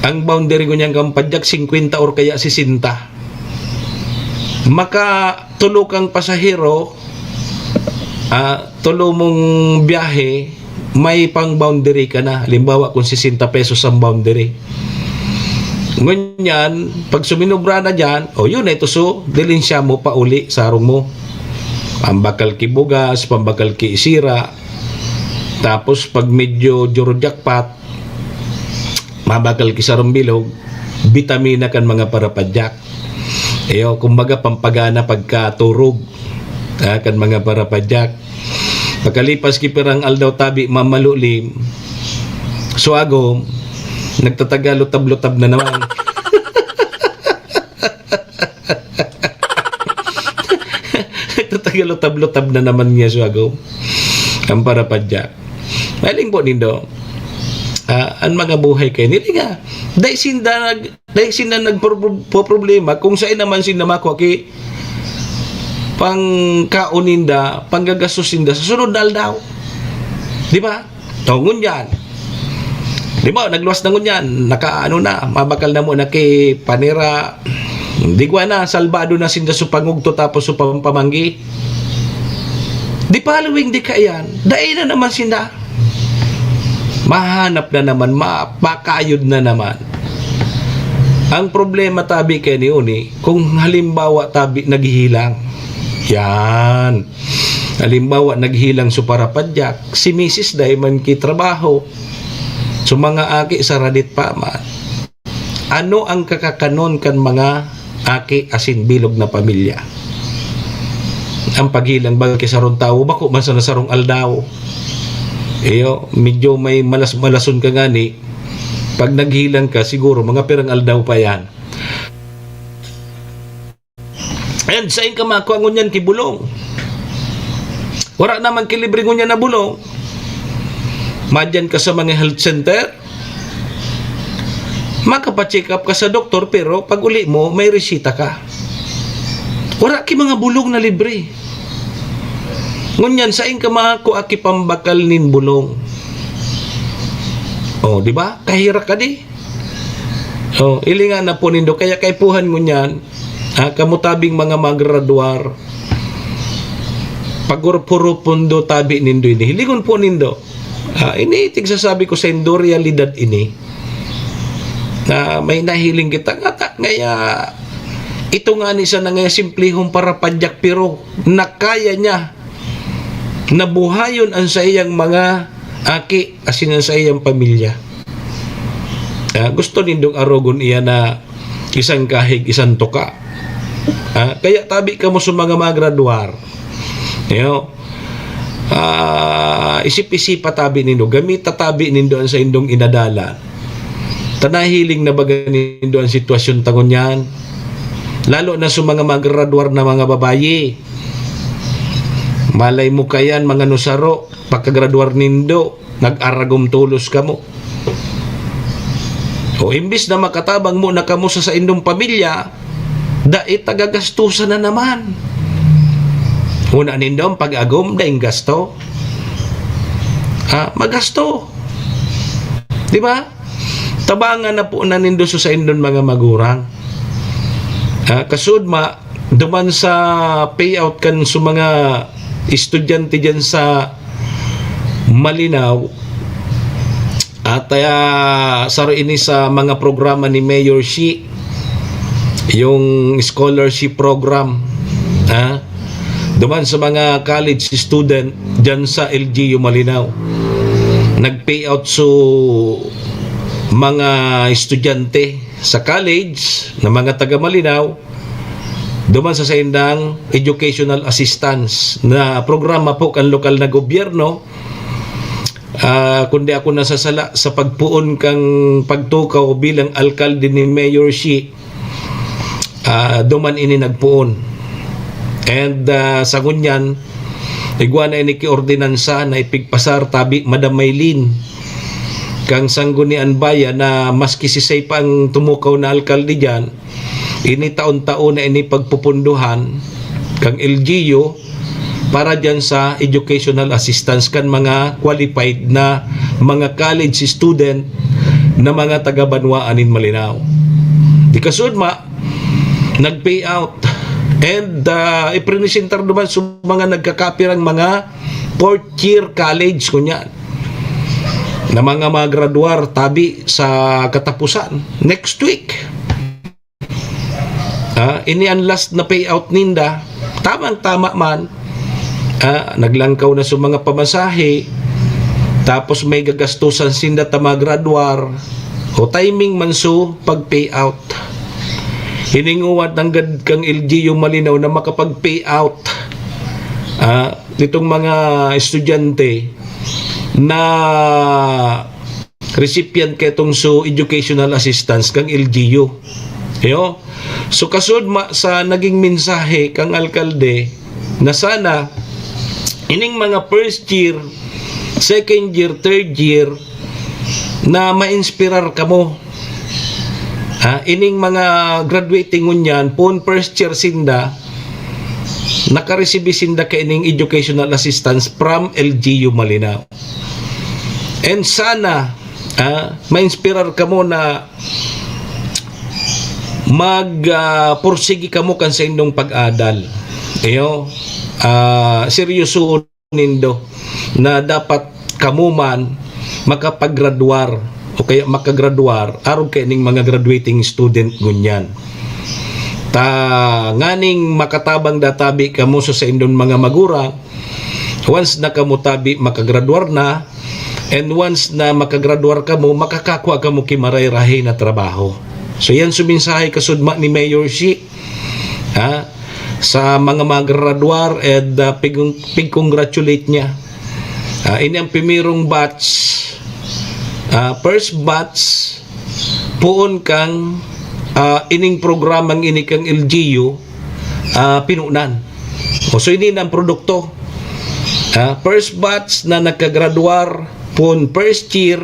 Ang boundary ngunyan kan padyak, singkwenta or kaya sesenta. Maka tulo kang pasahero, ah, tulo mong biyahe, may pang-boundary ka na. Halimbawa, kung sesenta pesos ang boundary. Ngunyan, pag suminobra na diyan, o yun, ito so, dilin siya mo pauli sa harong mo. Pambakal ki bugas, pambakal ki sira. Tapos, pag medyo juro jackpot, mabakal ki sarong bilog, bitamina kan mga parapadyak. Iyo, kumbaga, pampagana pagkaturog, ah, kan mga parapadyak. Pagkalipas ki pirang aldaw tabi, Ma'am Malulim, so agom, nagtatagalotab-lutab na naman. Nagtatagalotab-lutab na naman niya, so agom. Ang parapadyak. Mahiling po nindo, ah, ang mga buhay kay nila nga. Dai sinda nag-, dai sinda nagpro-, problema kung saan naman sinda makwa ki pangkaon ninda, panggagastos ninda sa sunod na aldaw. Di ba? O, ngunyan. Di ba, nagluwas na ngunyan, nakaano na, mabakal na mo na ki panira. Di ko na, salbado na sinda sa pangugto tapos sa pampamanggi. Di following, di kaiyan, dai na naman sinda. Mahanap na naman, ma-, makayod na naman. Ang problema tabi kay ni Uni, kung halimbawa tabi naghihilang. Yan. Halimbawa, naghilang so parapadyak, si misis dai man ki trabaho. So, mga aki, saradit pa man. Ano ang kakakanon kan mga aki asin bilog na pamilya? ang paghilang bagi ki sarong tawo, bako man sana sarong aldaw. Iyo, medyo may malas-malason ka ngani. Pag naghilang ka, siguro mga pirang aldaw pa yan. And sain ka makua ngunyan ki bulong? Wara naman ki libre ngunyan na bulong. Madyan ka sa mga health center, makapa-check up ka sa doktor, pero pag uli mo, may resita ka. Wara ki mga bulong na libre. Ngunyan, sain ka makua ki pambakal nin bulong? Oh, di ba? Kaherak ka di. Oh, hilinga na po nindo. Kaya kaipuhan ngunyan, ah, kamo tabing mga magradwar, paghurup-hurupon do tabi nindo ini. Hilingon po nindo. Ah, ini tigsasabi ko saindo, realidad ini. Na may nahiling kita ngata, ngaya ito ngani sana ngaya simplehon parapadyak, pero nakaya niya na buhayon an saiyang mga aki asin an saiyang pamilya. Ah, gusto nindong arogon iyan na isang kahig, isang tuka. Ah, kaya tabi kamo sa mga magradwar. Iyo. Ah, isip-isipa tabi nindo, gamita tabi nindo an saindong inadalan. Ta nahiling na baga nindo an sitwasyon ta ngunyan? Lalo na sa mga magradwar na mga babayi. Malay mo kayan, mga nusaro, pagkagradwar nindo, nag-aragom tolos kamo. O imbis na makatabang mo na kamo sa saindong pamilya, dai ta gagastusan na naman. Una nindo ang pag-agom, daing gasto. Ha, magasto. Di ba? Tabangan na po na nindo sa saindon mga magurang. Ha, kasud ma, duman sa payout kan sa mga estudyante dyan sa Malinao, at, ah, saro ini sa mga programa ni Mayor Shi, yung scholarship program, ha? Duman sa mga college student dyan sa L G U Malinao. Nag-payout so mga estudyante sa college na mga taga Malinao, duman sa saindang educational assistance na programa po kan lokal na gobyerno. Ah, kundi ako nasasala sa pagpoon kang pagtukaw bilang alkalde ni Mayor Shi, ah, duman ini nagpoon. And, ah, sa ngunyan, igwa na ini ki ordinansa na ipigpasar tabi Madam Maylin kang Sangguniang Bayan na maski si Say pa ang tumukaw na alkalde diyan, ini taon-taon na ini pagpupunduhan kang L G U para diyan sa educational assistance kan mga qualified na mga college student na mga taga-banwaan nin Malinao. Di kasud ma, nag-pay out. And, ah, iprinisentar naman sa mga nagkakapirang mga fourth year college, kunyan, na mga magradwar tabi sa katapusan. Next week. Ah, ini ang last na payout ninda. Tamang-tama man. Ah, naglangkaw na sa mga pamasahe. Tapos may gagastusan sinda ta magradwar. O timing man so pag-payout. Hininguwat nanggad kang L G U Malinao na makapag-payout. Ah, nitong mga estudyante na recipient ketong so educational assistance kang L G U. Iyo. So, kasud ma sa naging mensahe kang alkalde na sana ining mga first year, second year, third year na ma-inspirar kamo. Ha, ining mga graduating ngunyan, pon first year sinda, nakaresibi sinda kaining educational assistance from L G U Malinao. And sana, ah, ma-inspirar kamo na mag, ah, pursigi kamo kan saindong pag-adal. Iyo, ah, seryosoon nindo na dapat kamo man makapagradwar o kaya makagradwar arog kaining mga graduating student ngunyan. Ta nganing makatabang da tabi kamo sa saindong mga magurang, once na kamo tabi makagradwar na, and once na makagradwar kamo, makakakua kamo ki maray-rahay na trabaho. So, yan so mensahe kasud ma ni Mayor Shi. Ha? sa mga magradwar, and, ah, pig-, pig-congratulate niya. Ah, ini ang primerong batch, ah, first batch poon kang, ah, ining programang ini kang L G U, ah, pinunan. O, so, ini na ang produkto. Ah, first batch na nagkagradwar poon first year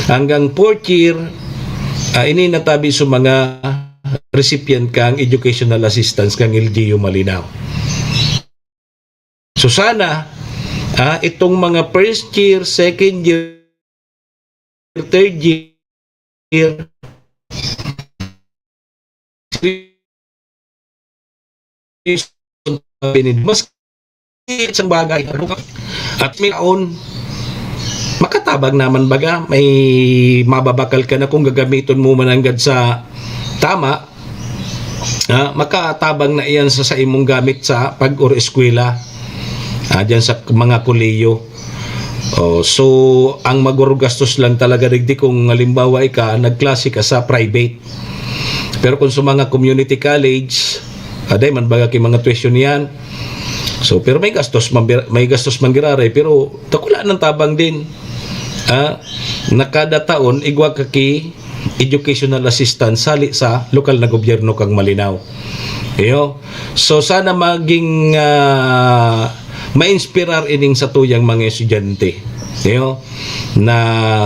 hanggang fourth year, ah, ini natabi sa mga recipient kang educational assistance kang L G U Malinao. So, sana, ah, itong mga first year, second year, third year, mas isang bagay. At may aon, makatabang naman baga, may mababakal ka na kung gagamiton mo man nanggad sa tama, ah, makatabang na iyan sa, sa imong gamit sa pag-or eskwela, ah, diyan sa mga kolehiyo. Oh, so, ang magurgastos lang talaga digdi kung halimbawa ika, nagklase ka sa private. Pero kung sa mga community college, aday man baga ki mga tuition yan. So, pero may gastos man bir-, may gastos man giraray, pero dakula nang tabang din. Ah, na kada taon, igwa ka ki educational assistance sali sa lokal na gobyerno kang Malinao. Iyo. So, sana maging, ah, ma-inspirar ining satuyang mga estudyante. Iyo. Na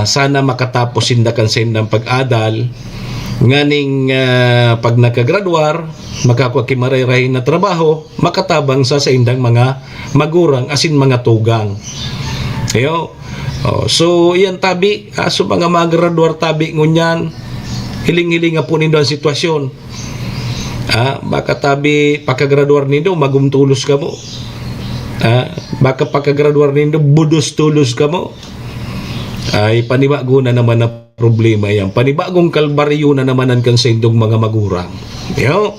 sana makatapos sinda kan saindang pag-adal, nganing, ah, pag nagkagradwar, makakua ki marayrahay na trabaho, makatabang sa saindang mga magurang asin mga tugang. Iyo. Oh, so, iyan tabi, ah, so mga magradwar tabi ngunyan, hiling-hilinga po nindo ang sitwasyon. Ah, baka tabi, pagkagradwar nindo, magumtulos kamo. Ah, baka pagkagradwar nindo, budos-tulos kamo. Ay, panibago na naman na problema yan. Panibagong kalbaryo na naman an kan saindong mga magurang. Yo.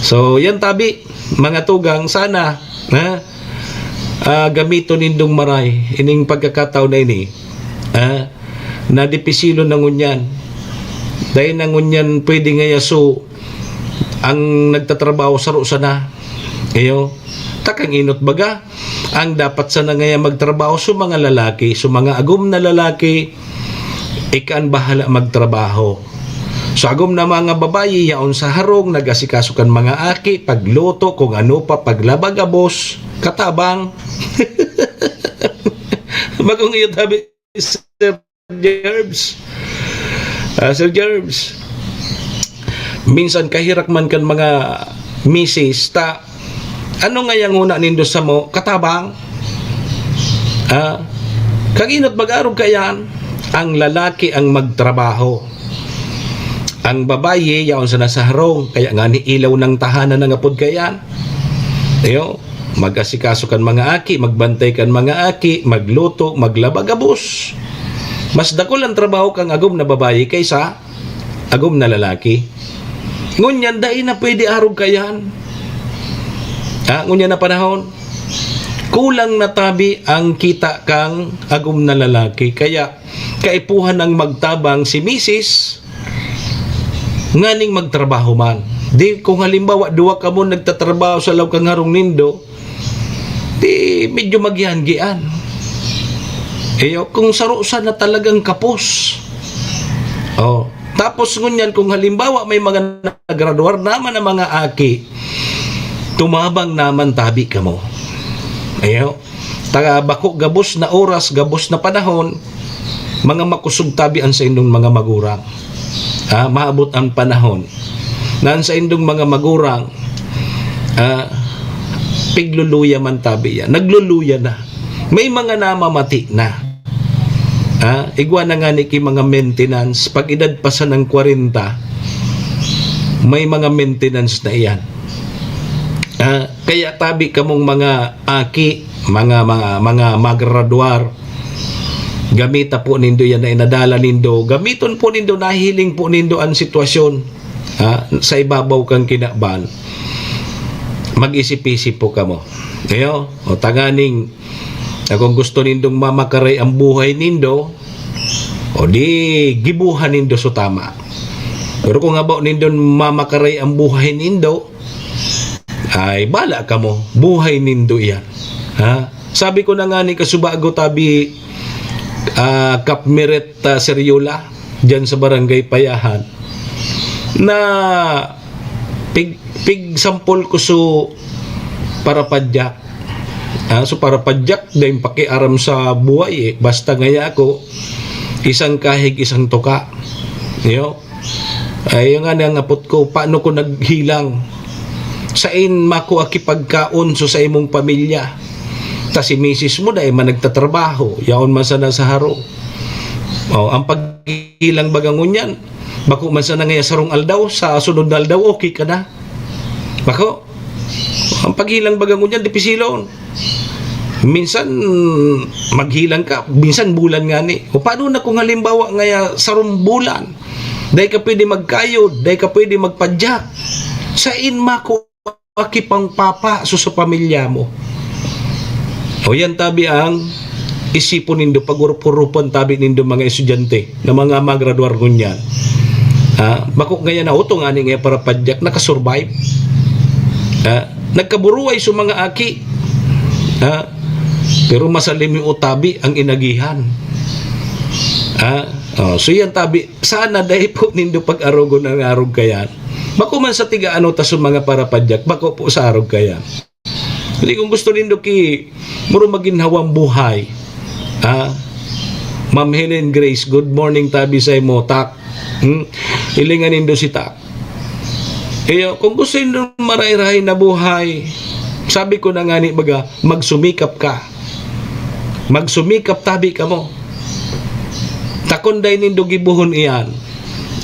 So, yan tabi, mga tugang, sana, ha? Ah, gamiton nindong maray ining pagkakataon na ini, ah, na dipisilon na ngunyan. Dahil na ngunyan pwede ngaya so ang nagtatrabaho saro sana. Iyo, takang inot baga, ang dapat sana ngaya magtrabaho so mga lalaki, so mga agom na lalaki, ika an bahala magtrabaho. So, agom na mga babayi, yaon sa harong, nag-asikaso kan mga aki, pagluto, kung ano pa, paglaba gabos, katabang. Bagong iyo tabi, Sir Jerbs. Ah, Sir Jerbs, minsan kahirak man kan mga misis, ta, ano nga yang huna nindo samo, katabang? Ah, kag inot mag-arog kaiyan, ang lalaki ang magtrabaho. Ang babayi, yaon sana sa harong, kaya ngani ilaw ng tahanan na ngapod kaiyan. Iyo, mag-asikaso kan mga aki, magbantay kan mga aki, magluto, maglaba gabos. Mas dakul ang trabaho kang agom na babayi kaysa agom na lalaki. Ngunyan, dai na pwede arog kaiyan. Ha, ngunyan na panahon, kulang na tabi ang kita kang agom na lalaki. Kaya, kaipuhan nang magtabang si misis nganing magtrabaho man. Di, kung halimbawa, duwa kamo nagtatrabaho sa laog kang harong nindo, di medyo magyan-gian. Iyo, kung saro sana talagang kapos. Oh. Tapos ngunyan, kung halimbawa may mga nagradwar naman ang mga aki, tumabang naman tabi kamo. Iyo. Taga bako gabos na oras, gabos na panahon, mga makosog tabi an saindong mga magurang. Ah, maabot ang panahon na an saindong mga magurang, ah, pigluluya man tabi yan. Nagluluya na. May mga namamati na. Ah, igwa na ngani ki mga maintenance. Pag edad pa sanang kwarenta, may mga maintenance na iyan. Ah, kaya tabi kamong mga aki, mga, mga, mga magradwar, gamita po nindo yan na inadala nindo. Gamiton po nindo, nahiling po nindo ang sitwasyon, ha, sa ibabaw kang kinaban. Mag-isip-isip po kamo. Ayo, o tanganing, na kung gusto nindong mamakaray ang buhay nindo, o di, gibuhan nindo so tama. Pero kung habaw nindong mamakaray ang buhay nindo, Ay, bala kamo. Buhay nindo iyan. Ha? Sabi ko na nga ni kasubago tabi, ah, Kap Meret, ah, Seriola, dyan sa Barangay Payahan, na pig-, pig-sampol ko so parapadyak. Ah, so parapadyak, dahil pakiaram sa buhay eh. Basta ngaya ako, isang kahig, isang tuka. Yo? Ay, yung nga nang apot ko, paano ko naghilang? Sain mako aki pagkaon so sa imong pamilya? Ta si misis mo dai man nagtatrabaho, yaon man sana sa harong. Oh, ang paghilang baga ngunyan, bako man sana ngaya sarong aldaw, sa sunod na aldaw, okay ka na. Bako, ang paghilang baga ngunyan, dipisilon. Minsan, maghilang ka, minsan bulan ngani. O paano na kung halimbawa ngaya sarong bulan, dai ka pwede magkayod, dai ka pwede magpadyak? Sain mako aki pang papa so sa pamilya mo? O yan tabi ang isipon nindo, pag-urup-urupan tabi nindo mga estudyante na mga magradwar ngunyan. Ha? Bako ngaya na utong ani ngaya parapadyak, nakasurvive. Ha? Nagkaburuay so mga aki. Ha? Pero masalim yung utabi ang inagihan. Ha? Oh, so yan tabi, sana dai po nindo pag-arogon ang arog kayan. Bako man sa tiga ano ta so mga parapadyak, bako po sa arog kayan. Hindi, kung gusto nindo ki, muro maginhawang buhay. Ha? Ma'am Helen Grace, good morning, tabi sa imo, tak. Hmm? Hilingan nindo si tak. Iyo, kung gusto nindo maray-ray na buhay, sabi ko na nga ni baga, magsumikap ka. Magsumikap tabi kamo. Takon dai nindo gibohon iyan.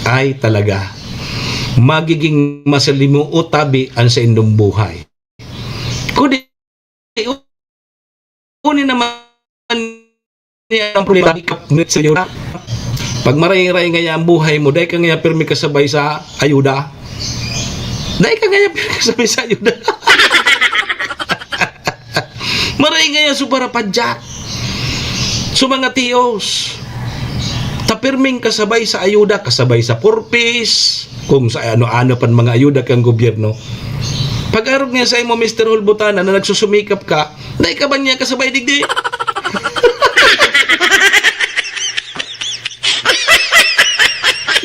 Ay, talaga. Magiging masalimuot tabi ang sa indong buhay. Kundi, uni naman niya ang problema, ikapnit sa iyo na. Pag maray-ray ngaya ang buhay mo, dai ka ngaya pirmi kasabay sa ayuda. Dai ka ngaya pirmi kasabay sa ayuda. Maray ngaya so parapadyak. So, mga tiyos, ta pirming kasabay sa ayuda, kasabay sa purpose, kung sa ano-ano pan mga ayuda kang gobyerno. Pag-arog niya sa imo, Mister Hulbutana, na nagsusumikap ka, dai ka ba niya kasabay digdi?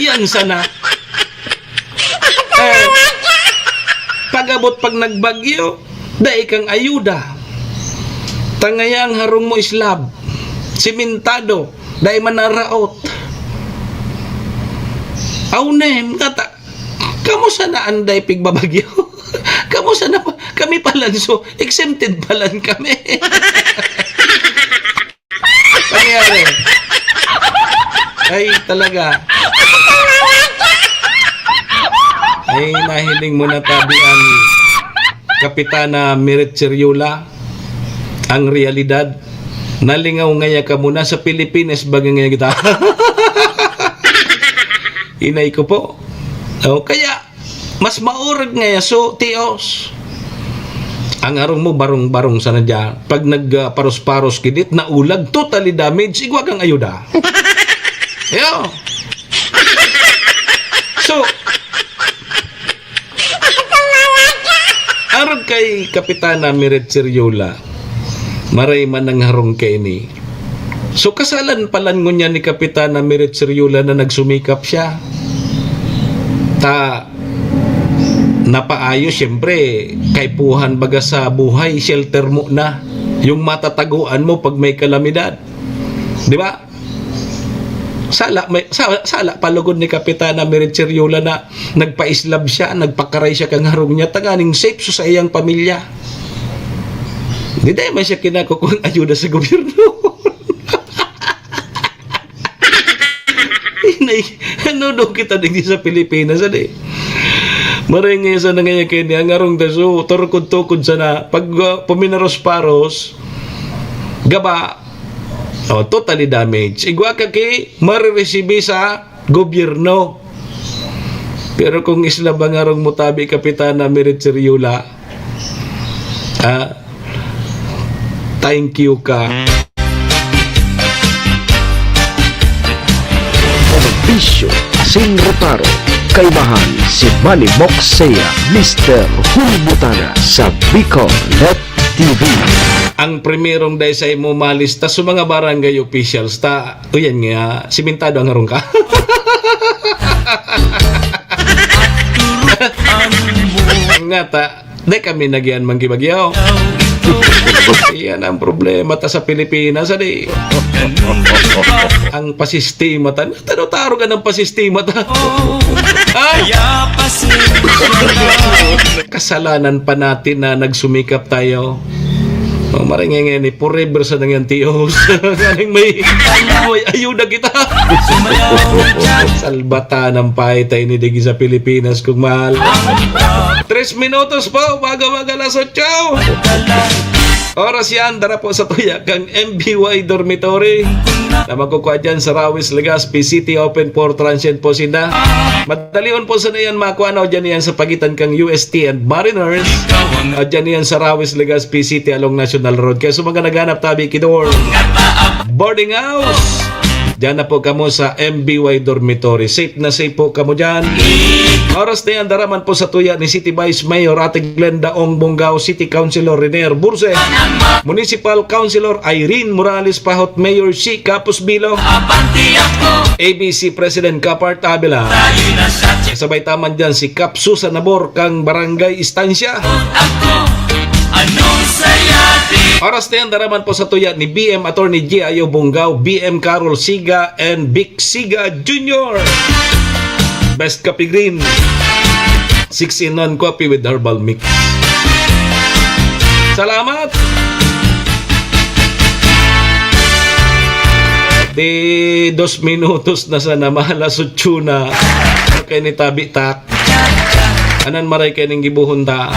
Yan sana. Eh, pag-abot pag nagbagyo, dai kang ayuda. Tangaya ang harong mo slab, simentado, dai man naraot. Aw, nem, kata, kamo sana anday pigbabagyo? Kamo sana pa, kami palan so, exempted palan kami. Nangyari. Ay, talaga. Ay, nahiling mo na tabi ang Kapitana Miret Seriola, ang realidad. Nalingaw ngaya ka muna sa Pilipinas, baga ngaya kita. Inay ko po. O, kaya, mas maurag ngaya so, tios. Ang arong mo, barong-barong sana dyan. Pag nag, ah, paros-paros kidit, naulag, totally damage, igwa kang ayuda. Yo. So, arog kay Kapitana Miret Seriola, maray man ang harong kaini. So, kasalan palan ngunyan ni Kapitana Miret Seriola na nagsumikap siya. Ta, napaayos, siyempre, kaipuhan baga sa buhay, shelter mo na. Yung matataguan mo pag may kalamidad. Di ba? Sala, may, sa-, sala pa lugod ni Kapitana Miret Seriola na nagpaislab siya, nagpakaray siya kan harong niya, tanganing safe so sa iyang pamilya. Di dai man siya kinakukong ayuda sa gobyerno. Inay, ano daw kita digdi sa Pilipinas, ano eh? Maray nga isa na ngayon kayo niya, ang arong taso, turkod-tukod sana. Pag, uh, puminaros-paros, gaba, oh, totally damage. Igwa ka ki, mariresibi sa gobyerno. Pero kung isla ba nga rong mutabi, Kapitana Mirit Seriola, ah, thank you ka. Bisyo Asin Reparo, kaibahan si Manny Moksea, Mister Hulbutana sa Bicol Net T V. Ang primerong dai sa imo malista sa mga barangay officials ta, o yan nga, simentado ang harong ka. Nga ta, di kami nagyan manggibagyaw. Yan ang problema ta sa Pilipinas, adi. Ang pasistima ta, tano taro ka ng pasistima ta. Ay! Kasalanan pa natin na nagsumikap tayo. Oh, maringay ngayon eh, forever sa nangyan tiyos. Galing may, may ayuda kita. Salbatan ang pahitay ni Digi sa Pilipinas, kung mahal. Tres minutos pa, umaga-umaga, alas otso. Oras yan, dara po sa tuya kang M B Y Dormitory na magkukwa dyan sa Rawis, Legazpi City, open for transient po sinda. Madalion po sa yan, makuha na dyan yan sa pagitan kang U S T and Mariners. At dyan yan sa Rawis, Legazpi City along National Road. Kaya sa mga naghanap tabi, Kidor, boarding house. Diyan na po kamo sa M B Y Dormitory. Safe na safe po kamo diyan. Oras na yan, dara man po sa tuya ni City Vice Mayor Ate Glenda Ong Bongao, City Councilor Renier Burse, Municipal Councilor Irene Morales Pahot, Mayor Shi Capus Bilo, A B C President Kapart Avila. Sabay taman diyan si Kap Susan Nabor kang Barangay Estancia. Oras na yan, dara man po sa tuya ni B M Attorney G I O Bongao, B M Carol Siga, and Vic Siga Junior. Best Coffee Green. Six-in-one coffee with herbal mix. Salamat! Di dos minutos na sana, malas otso na. Okay ni tabi tak. Anan maray kaining gibohon ta.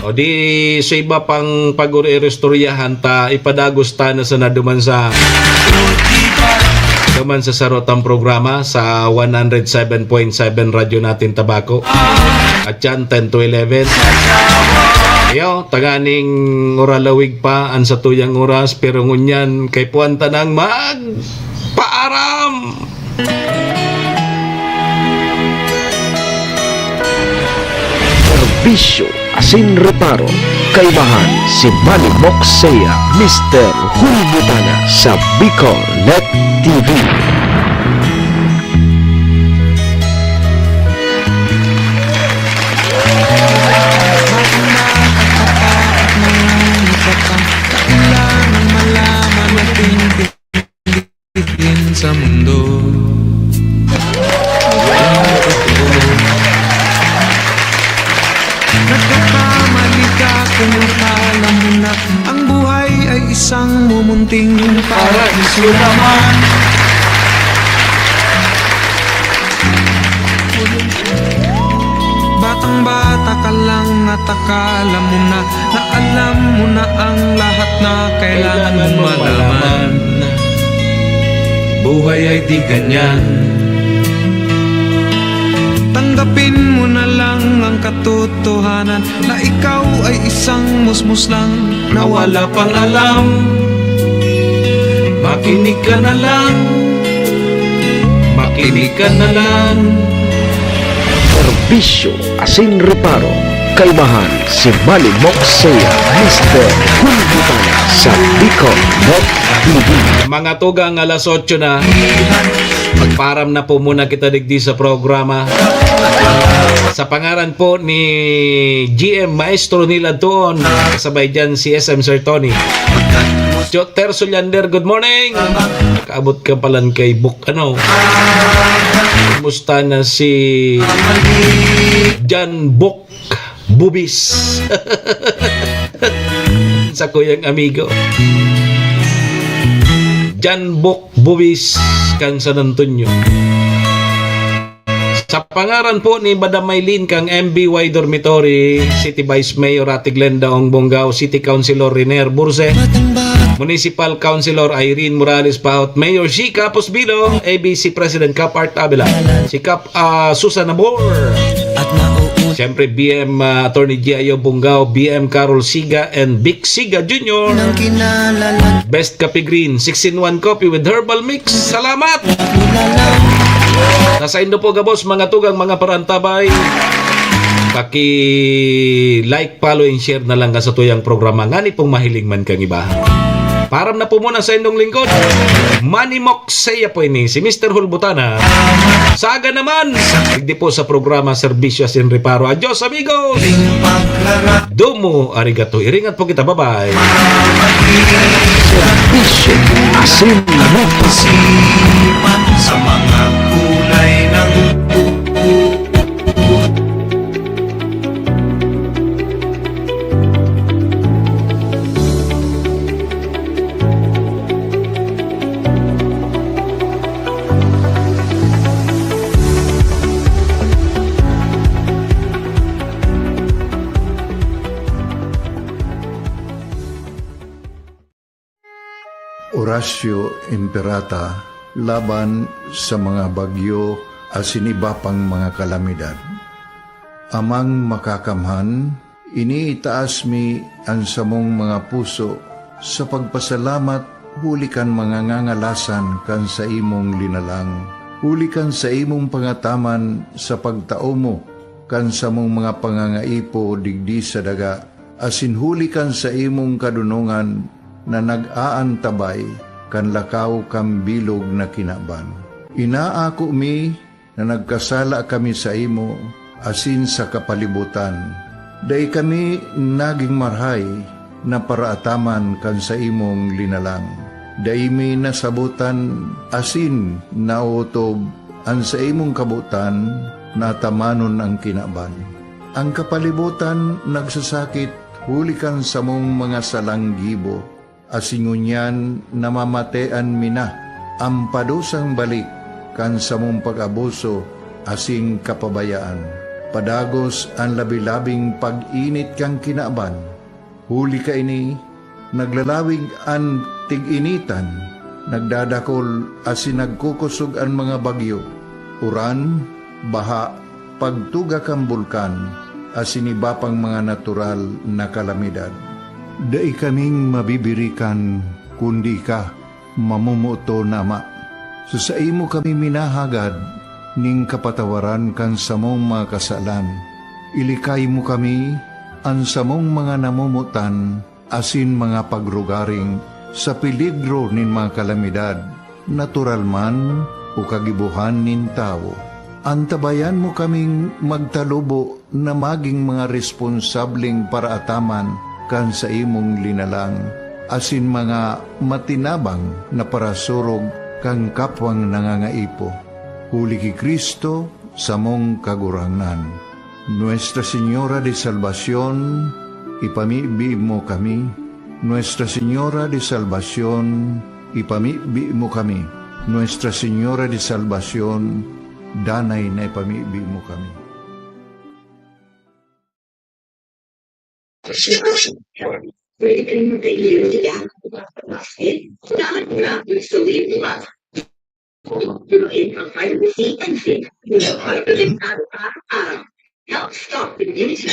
O di, sa iba pang pag-uri-istoryahan ta, ipadagos ta na sana duman sa, duman sa sarotang programa sa one hundred seven point seven Radyo Natin Tabaco. At yan, ten to eleven. Iyo, tanganing oralawig pa an satuyang oras, pero ngunyan, kay puwan ta nang magpaaram. Serbisyo asin reparo, kaibahan si Manny Moksea, Mister Hulbutana sa Bicol Net T V. Kailangan malaman na tingin sa mundo. Nagkakamali ka kung akala mo na ang buhay ay isang mumunting paraiso lamang. Batang-bata ka lang at akala mo na, na alam mo na ang lahat na kailangan mong malaman. Buhay ay di ganyan. Tanggapin mo na lang ang katotohanan na ikaw ay isang musmos lang na wala pang alam. Makinig ka na lang. Makinig ka na lang. Serbisyo asin reparo, kaibahan si Manny Moksea, Mister Hulbutana sa Bicol Net T V. Mga tugang, alas otso na. Magparam na po muna kita digdi sa programa. Sa pangaran po ni G M Maestro Nila Tuon, kasabay dyan si S M Sir Tony. Joter Sulander, good morning. Kaabot ka palan kay Buk, ano? Kumusta na si Jan Buk Bubis? Sa kuyang amigo. Jan Buk Bubis, kang San Antonio. Sa pangaran po ni Madam Maylene kang M B Y Dormitory, City Vice Mayor Ate Glenda Ong Bongao, City Councilor Renier Burse, Municipal Councilor Irene Morales Paot, Mayor Shi Capos Bilo, A B C President Cap Art Avila, si Cap, ah, Susan Nabor. Siyempre, B M, ah, Attorney G I O Bongao, B M Carol Siga, and Vic Siga Junior. Best Coffee Green, six-in-one coffee with herbal mix. Salamat! Saindo po gabos, mga tugang, mga parantabay. Paki-like, follow, and share na lang ka sa tuyang programa. Ngani pong mahiling man kang iba. Param na po muna sa indong lingkod. Manimok saya po ini, si Mister Hulbutana. Saga naman, digdi po sa programa Serbisyo Asin Reparo. Adios, amigos! Domo arigato. Iringat po kita. Bye-bye. Serbisyo Asin Reparo. Sa mga kulay ng Orasyo Imperata laban sa mga bagyo asin iba pang mga kalamidad. Amang Makakamhan, iniitaas mi an samong mga puso sa pagpasalamat huli kan mga ngangalasan kan saimong linalang, huli kan saimong pangataman sa pagtao mo kan samong mga pangangaipo digdi sa daga, asin huli kan saimong kadonongan na nag-aantabay kan lakaw kan bilog na kinaban. Inaako mi na nagkasala kami saimo asin sa kapalibotan. Dai kami nagin marahay na paraataman kan saimong linalang. Dai mi nasabotan asin naotob an saimong kabotan na atamanon an kinaban. An kapalibotan nagsasakit huli kan samong mga salang gibo, asin ngunyan namamatean mi na an padusang balik kan samong pag-abuso asin kapabayaan. Padagos an labi-labing pag-init kan kinaban. Huli kaini, naglalawig an tig-initan, nagdadakol asin nagkukosog an mga bagyo, uran, baha, pagtuga kan bulkan, asin iba pang mga natural na kalamidad. Dai kaming mabibirikan, kundi ika, mamomoton na Ama. Sa saimo kami minahagad nin kapatawaran kan samong mga kasalan. Ilikay mo kami, an samong mga namomotan, asin mga pagrugaring sa peligro nin mga kalamidad, natural man o kagibohan nin tawo. Antabayan mo kaming magtalubo na magin mga responsableng paraataman kan saimong linalang, asin mga matinabang na parasurog kan kapwang nangangaipo. Huli ki Cristo, samong Kagurangnan. Nuestra Señora de Salvacion, ipamibi mo kami. Nuestra Señora de Salvacion, ipamibi mo kami. Nuestra Señora de Salvacion, danay na ipamibi mo kami. Help stop the immunity.